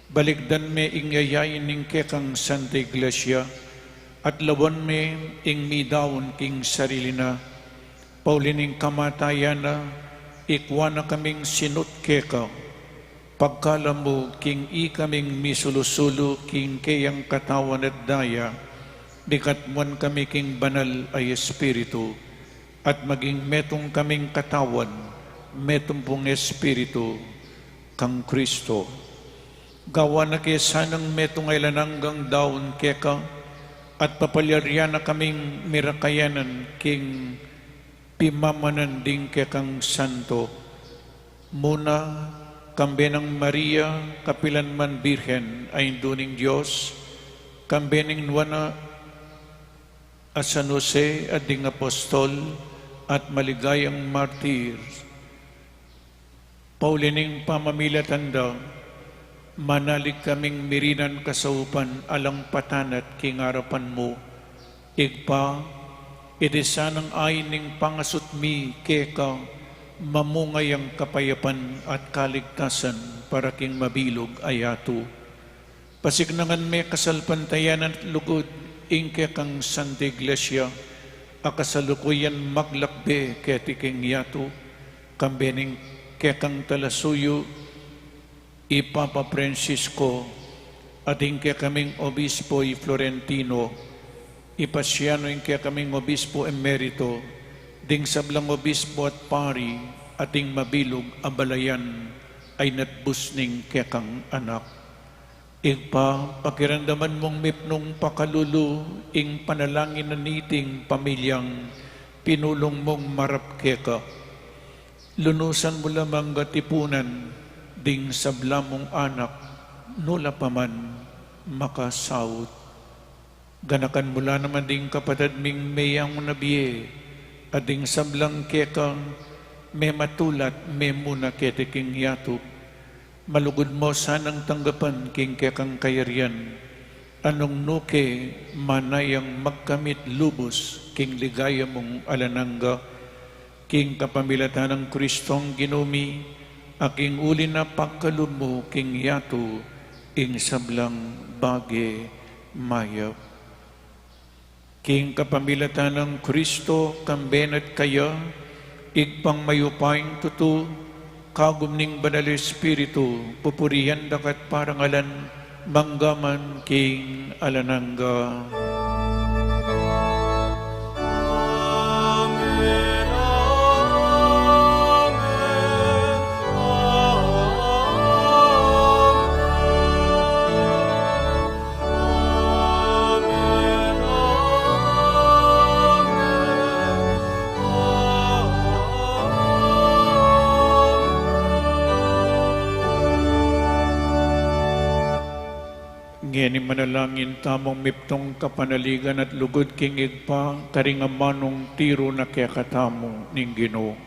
Balikdan me ing yayain ning kekang Santa Iglesia, at lawan me ing midaun king sarili na, pauli ning kamatayan na, ikua na kaming sinut keka, pagkalub mu king ikaming misulu-sulu king keyang katawan at daya, mikatmuan kami king Banal a Espiritu, at maging metung kaming katawan, metung pung Espiritu, kang Kristo. Gawan na ke sanang metung a alang anggang daun keka, at papalyarian na kaming mirakayanan king pimamanan ding kekang santo. Muna, kambe nang Maria, kapilan man Birhen, a Indu ning Dios, kambe ning nuan a San Jose at ding apostol at maligayang martir, pauli ning pamamilatan da, manalig kaming mirinan kasaupan alang patanat king arapan mu. Ibpa, iti sanang ain ning pangasut mi keka, mamunga yang kapayapan at kaligtasan para king mabilug a yatu. Pasiknangan me kasalpantayanan at lugud ing kekang Santa Iglesia, a kasalukuyan maglakbe keti king yatu, kambe ning kekang talasuyu, i Papa Francisco, at ing kekaming Obispo i Florentino, ipasianu ing kekaming Obispo Emerito, ding sablang obispo at pari, at ing mabilug a balayan a inatbus ning kekang Anak. Ibpa, pakiramdaman mung mipnung pakalulu ing panalangin na niting pamilyang pinulung mung marap keka. Lunusan mu la mang tipunan ding sabla mung anak, nu la pa man makasaut. Ganakan mu la naman ding kapatad ming meyangu na bie, at ding sablang kekang mematulat memuna keti king yatu. Malugud mu sanang tanggapan king kekang kayarian, a nung nu ke manayang magkamit lubus king ligaya mung alang angga, king kapamilatan nang Kristong Ginu mi, a king uli na pakalub mu king yatu ing sablang bage mayap. King kapamilatan nang Kristo, kambe na at kaya, Ibpang mayupayang tutu, kagum ning Banal Espiritu, pupurian da ka at parangalan, mangga man king alang angga. Amen, amen, amen. Amen, amen, amen. Ngeni manalangin tamung mipnung kapanaligan at lugud king Ibpa, karing amanung tiru na kekatamu ning Ginu.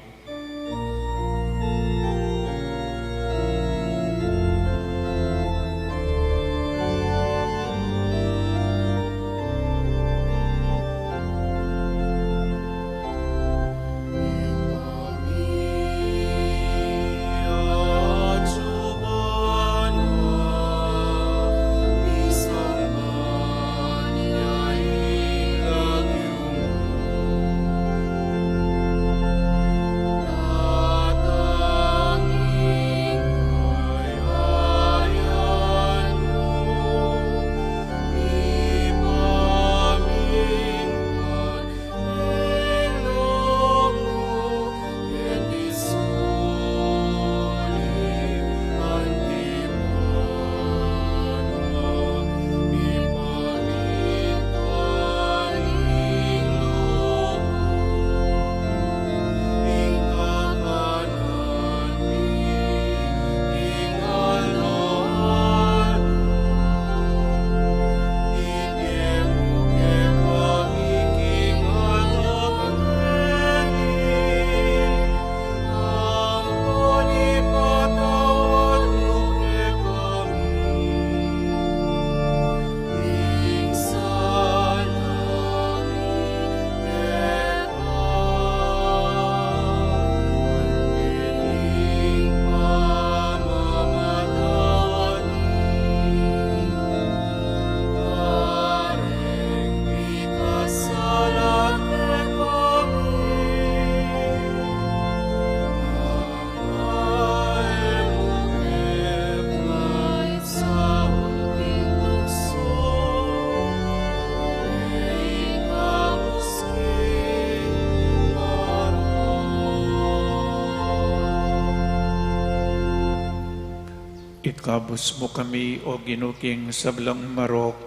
Ikabus mu kami, O Ginu, king sablang marok,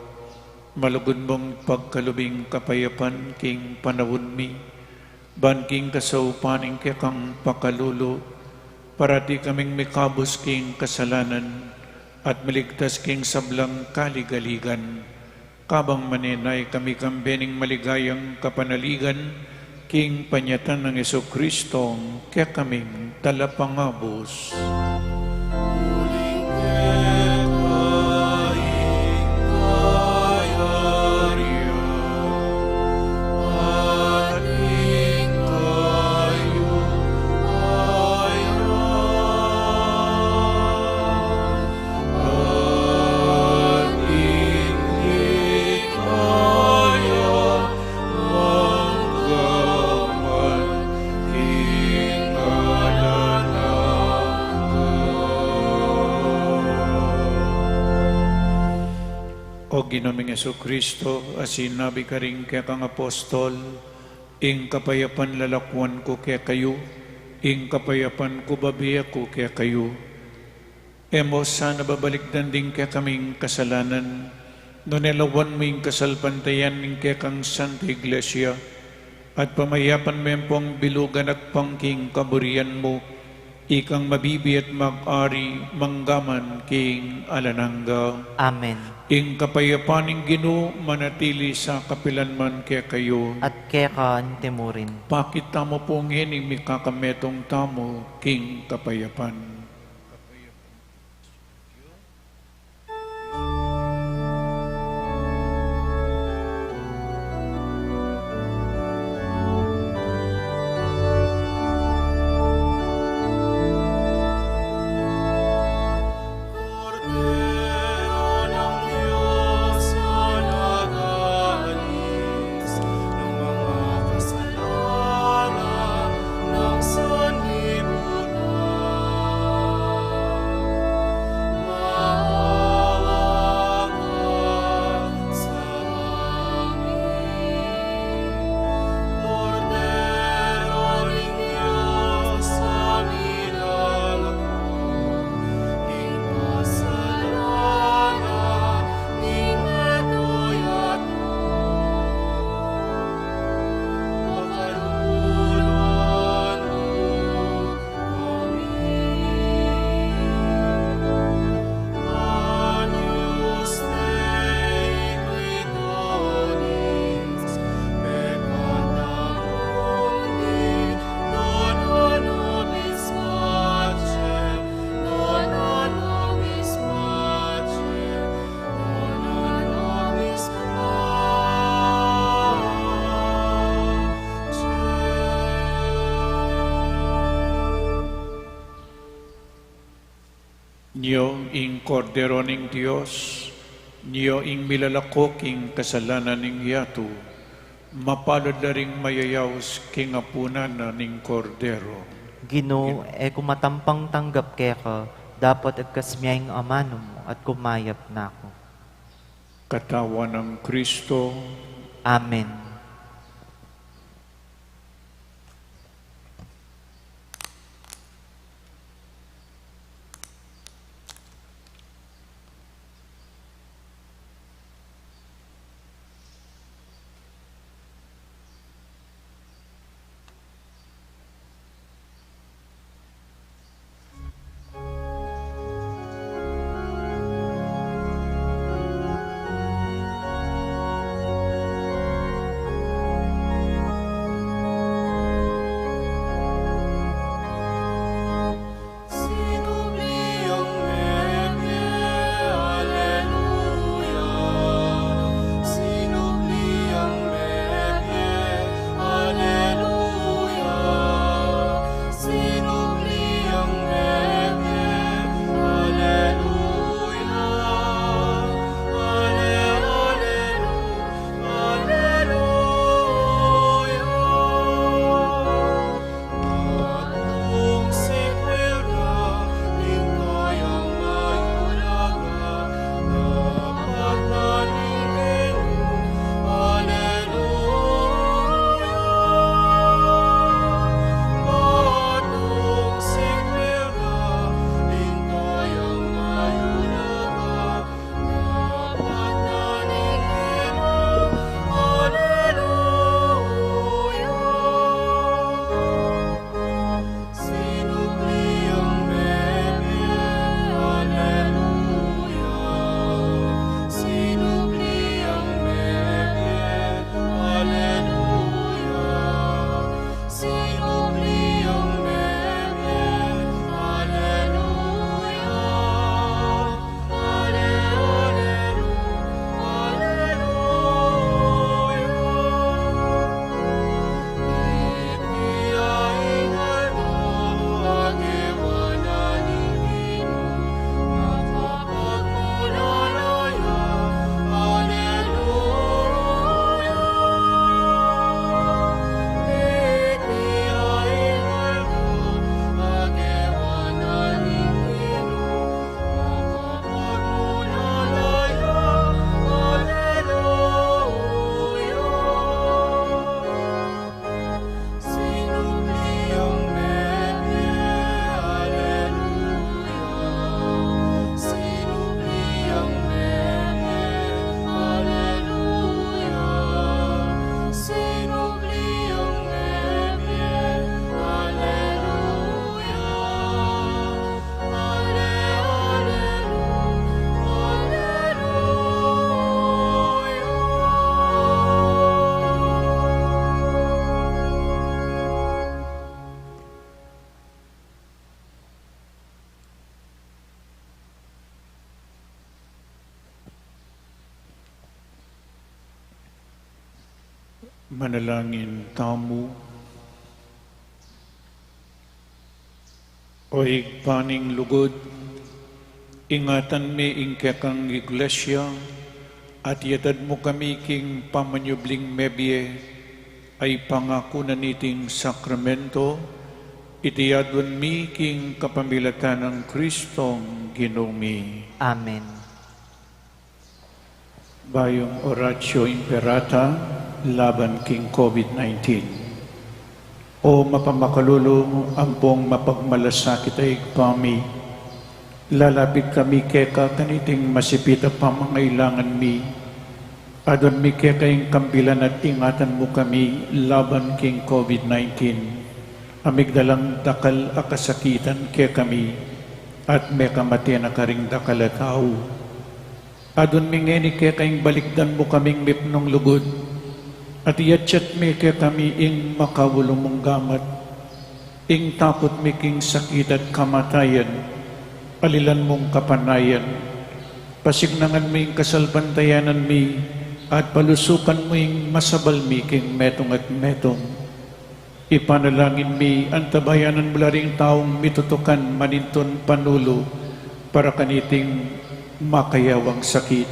malugud mung pagkalub ing kapayapan king panaun mi, ban king kasaupan ning kekang pakalulu, parati kaming mikabus king kasalanan, at miligtas king sablang kaligaligan. Kabang manenaya kami kambe ning maligayang kapanaligan, king panyatang nang Jesucristo, kekaming talapangabus. O Ginu ming Jesucristo, a sinabi karing kekang apostol, ing kapayapan lalakwan ku kekayu, ing kapayapan ku bibie ku kekayu. E mu sana babalikdan ding kekaming kasalanan, nune lawan mu ing kasalpantayan ning kekang Santa Iglesia, at pamayapan me pung bilugan agpang king kaburian mu, ikang mabibie at mag-ari mangga man king alang angga. Amen. Ing kapayapan ning Ginu manatili sa kapilan man kekayu. At keka antimurin. Pakit tamu pu ngeni ing mikakametung tamu king kapayapan. Nyo ing Kordero ning Dios, nyo ing milalako king kasalanan ning yatu, mapalad la ring mayayaus king apunan na ning Kordero. Ginu, e ku matampang tanggap keka, dapot agkas mya ing amanu mu at kumayap na ku. Katawan nang Kristo. Amen. Manalangin tamu. O Ibpa ning lugud, ingatan me ing kekang Iglesia, at iatad mu kami king pamanyubling mebie a ipangaku na niting sakramento, iti aduan mi king kapamilatan nang Kristong Ginu mi. Amen. Bayung Oratio Imperata laban king COVID nineteen. O mapamakalulu ampong mapagmalasakit a Ibpa mi, lalapit kami keka kaniting masipit a pamangailangan mi. Aduan mi keka ing kambilan at ingatan mu kami laban king COVID nineteen. A migdalang dakal a kasakitan kekami, at mekamate na karing dakal a tau. Aduan mi ngeni keka ing balikdan mu kaming mipnung lugud, at iyatyat mi kekami ing makaulu mung gamat, ing takut mi king sakit at kamatayan, alilan mung kapanayan, pasignangan mu ing kasalpantayanan mi, at palusukan mu ing masabal mi king metung at metung. Ipanalangin mi, antabayanan mu la ring taung mitutukan manintun panulu para kaniting makayawang sakit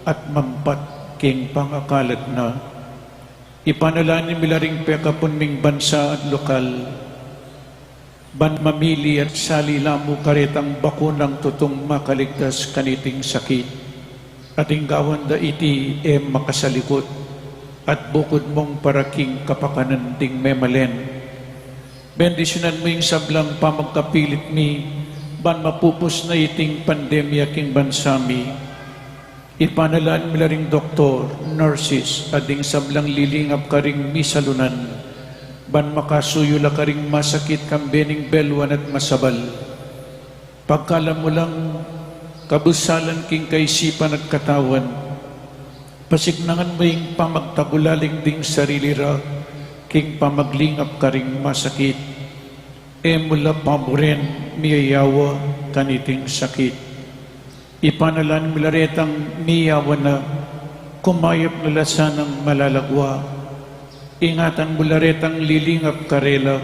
at mampat king pangakalat na. Ipanalangin mi la ring pekapun ming bansa at lokal, ban mamili at sali la mu karetang bakunang tutung makaligtas kaniting sakit. At ing gawan da iti e makasalikut, at bukud mung para king kapakanan ding memalen. Bendisyunan mu ing sablang pamagkapilit mi, ban mapupus na iting pandemya king bansa mi. Ipanalangin mi la ring doktor, nurses, at ding sablang lilingap karing misalunan, ban makasuyu la karing masakit kambe ning beluan at masabal. Pagkalam mu lang kabusalan king kaisipan at katawan, pasignangan mu ing pamagtagulaling ding sarili ra king pamaglingap karing masakit. E mu la paburen miyayawa kaniting sakit. Ipanalangin mi la retang miyawa na, kumayap na la sanang malalagwa. Ingatan mu la retang lilingap karela,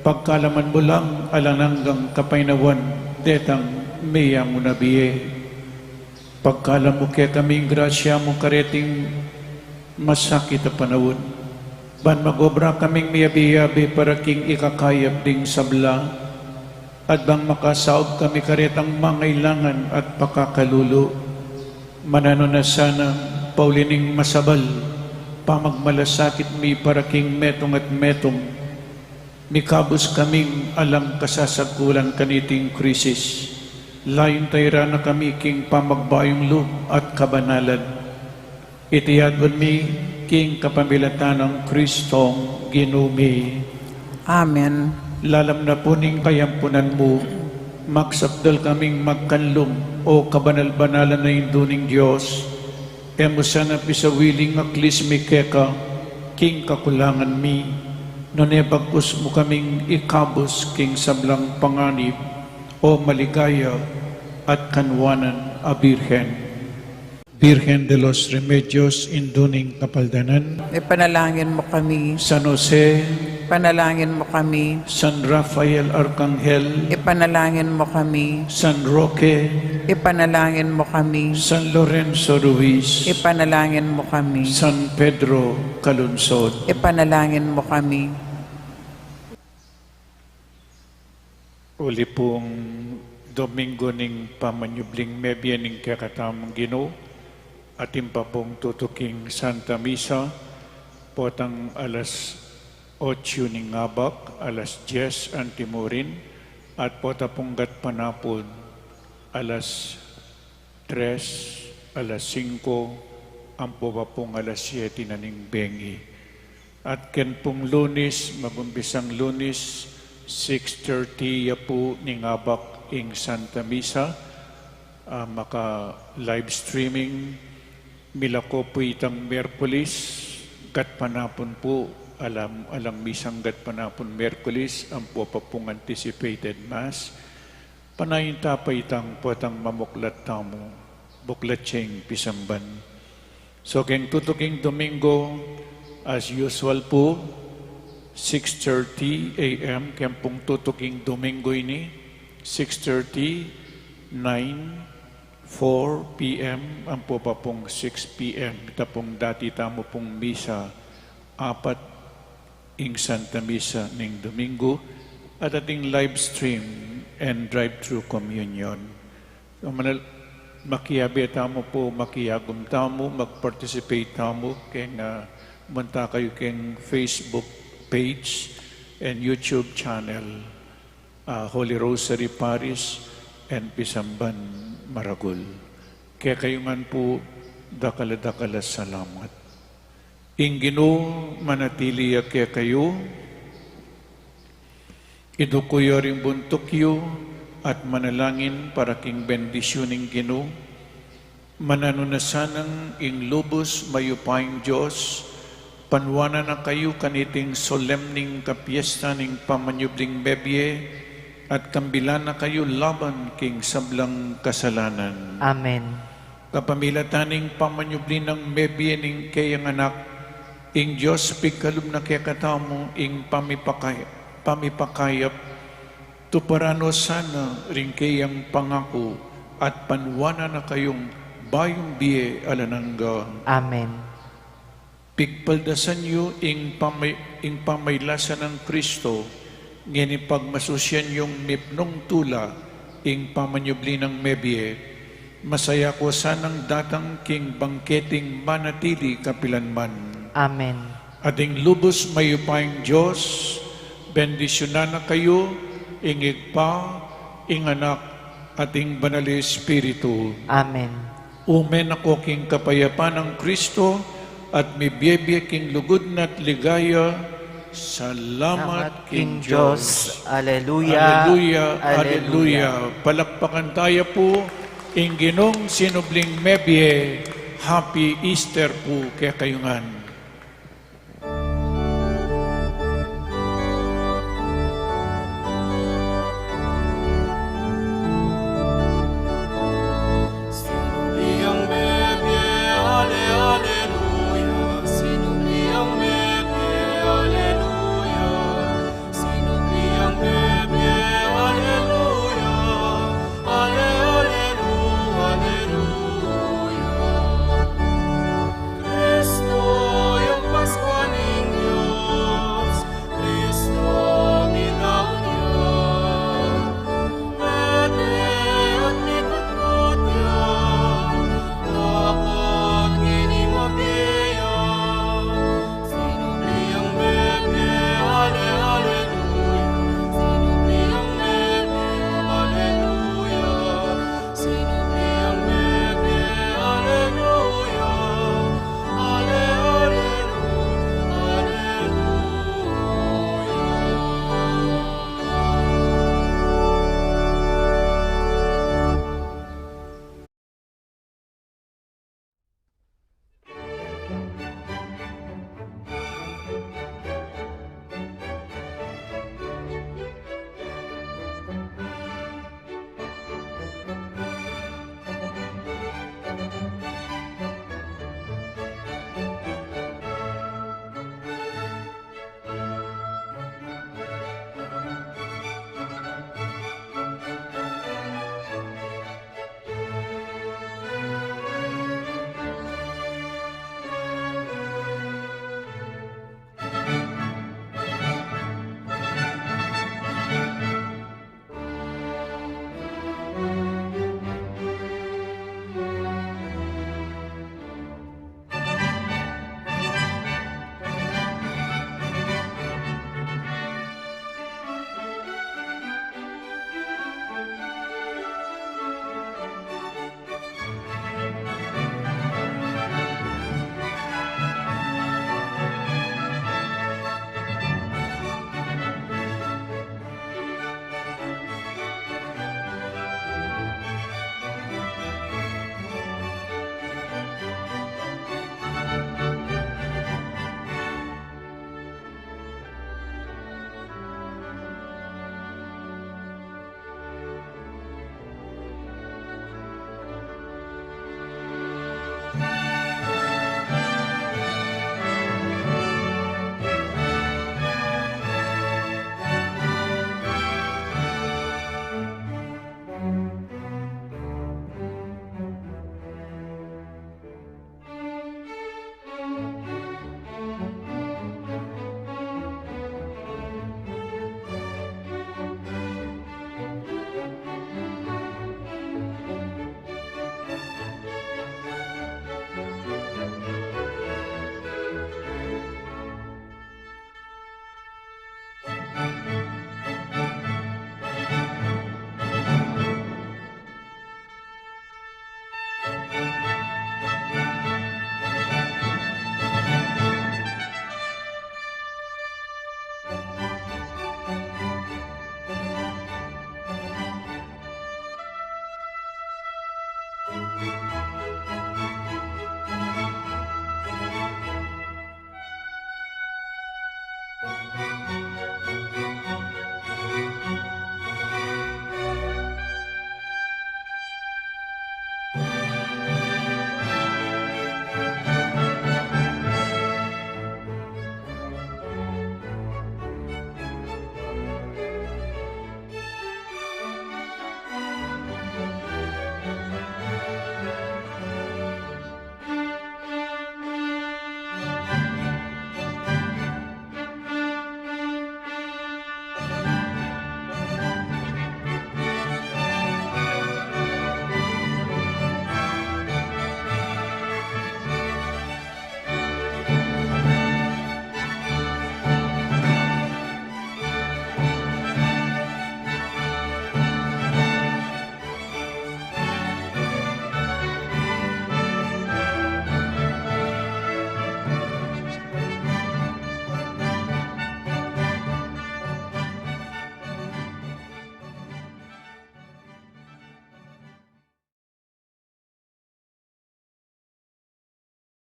pagkalaman mu lang alang anggang kapaynawan detang miyamuna bie. Pagkalam mu kekami ing grasya mu kareting masakit a panaun, ban magobra kaming miyabi-yabi para king ikakayap ding sabla, at bang makasaub kami karetang mangailangan at pakakalulu. Mananu na sana, pauli ning masabal pamagmalasakit mi para king metung at metung, mikabus kaming alang kasasagkulan kaniting krisis. Layun tayra na kami king pamagbayung lub at kabanalan. Iti aduan mi king kapamilatan nang Kristong Ginu mi. Amen. Lalam na pu ning kayampunan mu, magsapdal kaming magkanlum, o kabanal-banalan a Indu ning Dios. E mu sana pisawili ing aklis mi keka king kakulangan mi, nune bagkus mu kaming ikabus king sablang panganib, o maligaya at kanwanan a Birhen. Birhen de los Remedios, Indu ning Kapaldanan. Ipanalangin mu kami. San Jose. Ipanalangin mu kami. San Rafael Arkanghel. Ipanalangin mu kami. San Roque. Ipanalangin mu kami. San Lorenzo Ruiz. Ipanalangin mu kami. San Pedro Calungsod. Ipanalangin mu kami. Uli pung Domingo ning pamanyubling mebie ning kekatamung Ginu, atin pa pung tutuking Santa Misa, potang alas otsu ning abak, alas dies antimurin, at pota pung gatpanapun, alas tres, alas singko, ampo pa pung alas siete na ning bengi. At ken pung Lunes, magumpisang Lunes, six thirty ya pu ning abak ing Santa Misa, ah, maka-live streaming, milako pu itang Miyerkules, gatpanapun pu, alang, alang misang gatpanapun Miyerkules, ampo pa pung anticipated Mass. Panayan ta pa itang potang mamuklat tamu, buklat ya ing pisamban. So, keng tutuking Domingo, As usual pu, six thirty A M keng pung tutuking Domingo ini, six thirty, nine, four P M, ampo pa pung six P M. Ita pung dati tamu pung misa, apat ing Santa Misa ning Domingo, at ating live stream and drive-through communion. So, manal-, makiabe tamu pu, makiagum tamu, mag-participate tamu keng, ah, munta kayu keng Facebook page and YouTube channel, ah, Holy Rosary Parish and Pisamban Maragul. Kekayu ngan pu, dakal a dakal a salamat. Ing Ginu manatili ya kekayu. Iduku yu ring buntuk yu at manalangin para king bendisyun ning Ginu. Mananu na sanang ing lubus mayupayang Dios, panuanan na kayu kaniting solemning kapiesta ning pamanyubling mebie, at kambilan na kayu laban king sablang kasalanan. Amen. Kapamilatan ning pamanyubli nang mebie ning keyang Anak, ing Dios pigkalub na kekatamu ing pamipakay-, pamipakayap, tuparan no sana ring keyang pangaku, at panuanan na kayung bayung bie alang angga. Amen. Pigpaldasan yu ing pamay-, ing pamaylasan nang Kristo, ngeni pagmasusian yung mipnung tula ing pamanyubli nang mebie, masaya ko sanang datang king bangketing manatili kapilanman. Amen. At ing lubus mayupayang Dios, bendisyunan na kayu, ing Ibpa, ing Anak, at ing Banal a Espiritu. Amen. Ume na ko king kapayapan nang Kristo, at mibie-bie king lugud na't ligaya. Salamat king Dios. Aleluya. Aleluya, aleluya. Palakpakan taya pu ing Ginung sinubling mebie. Happy Easter pu kekayu ngan.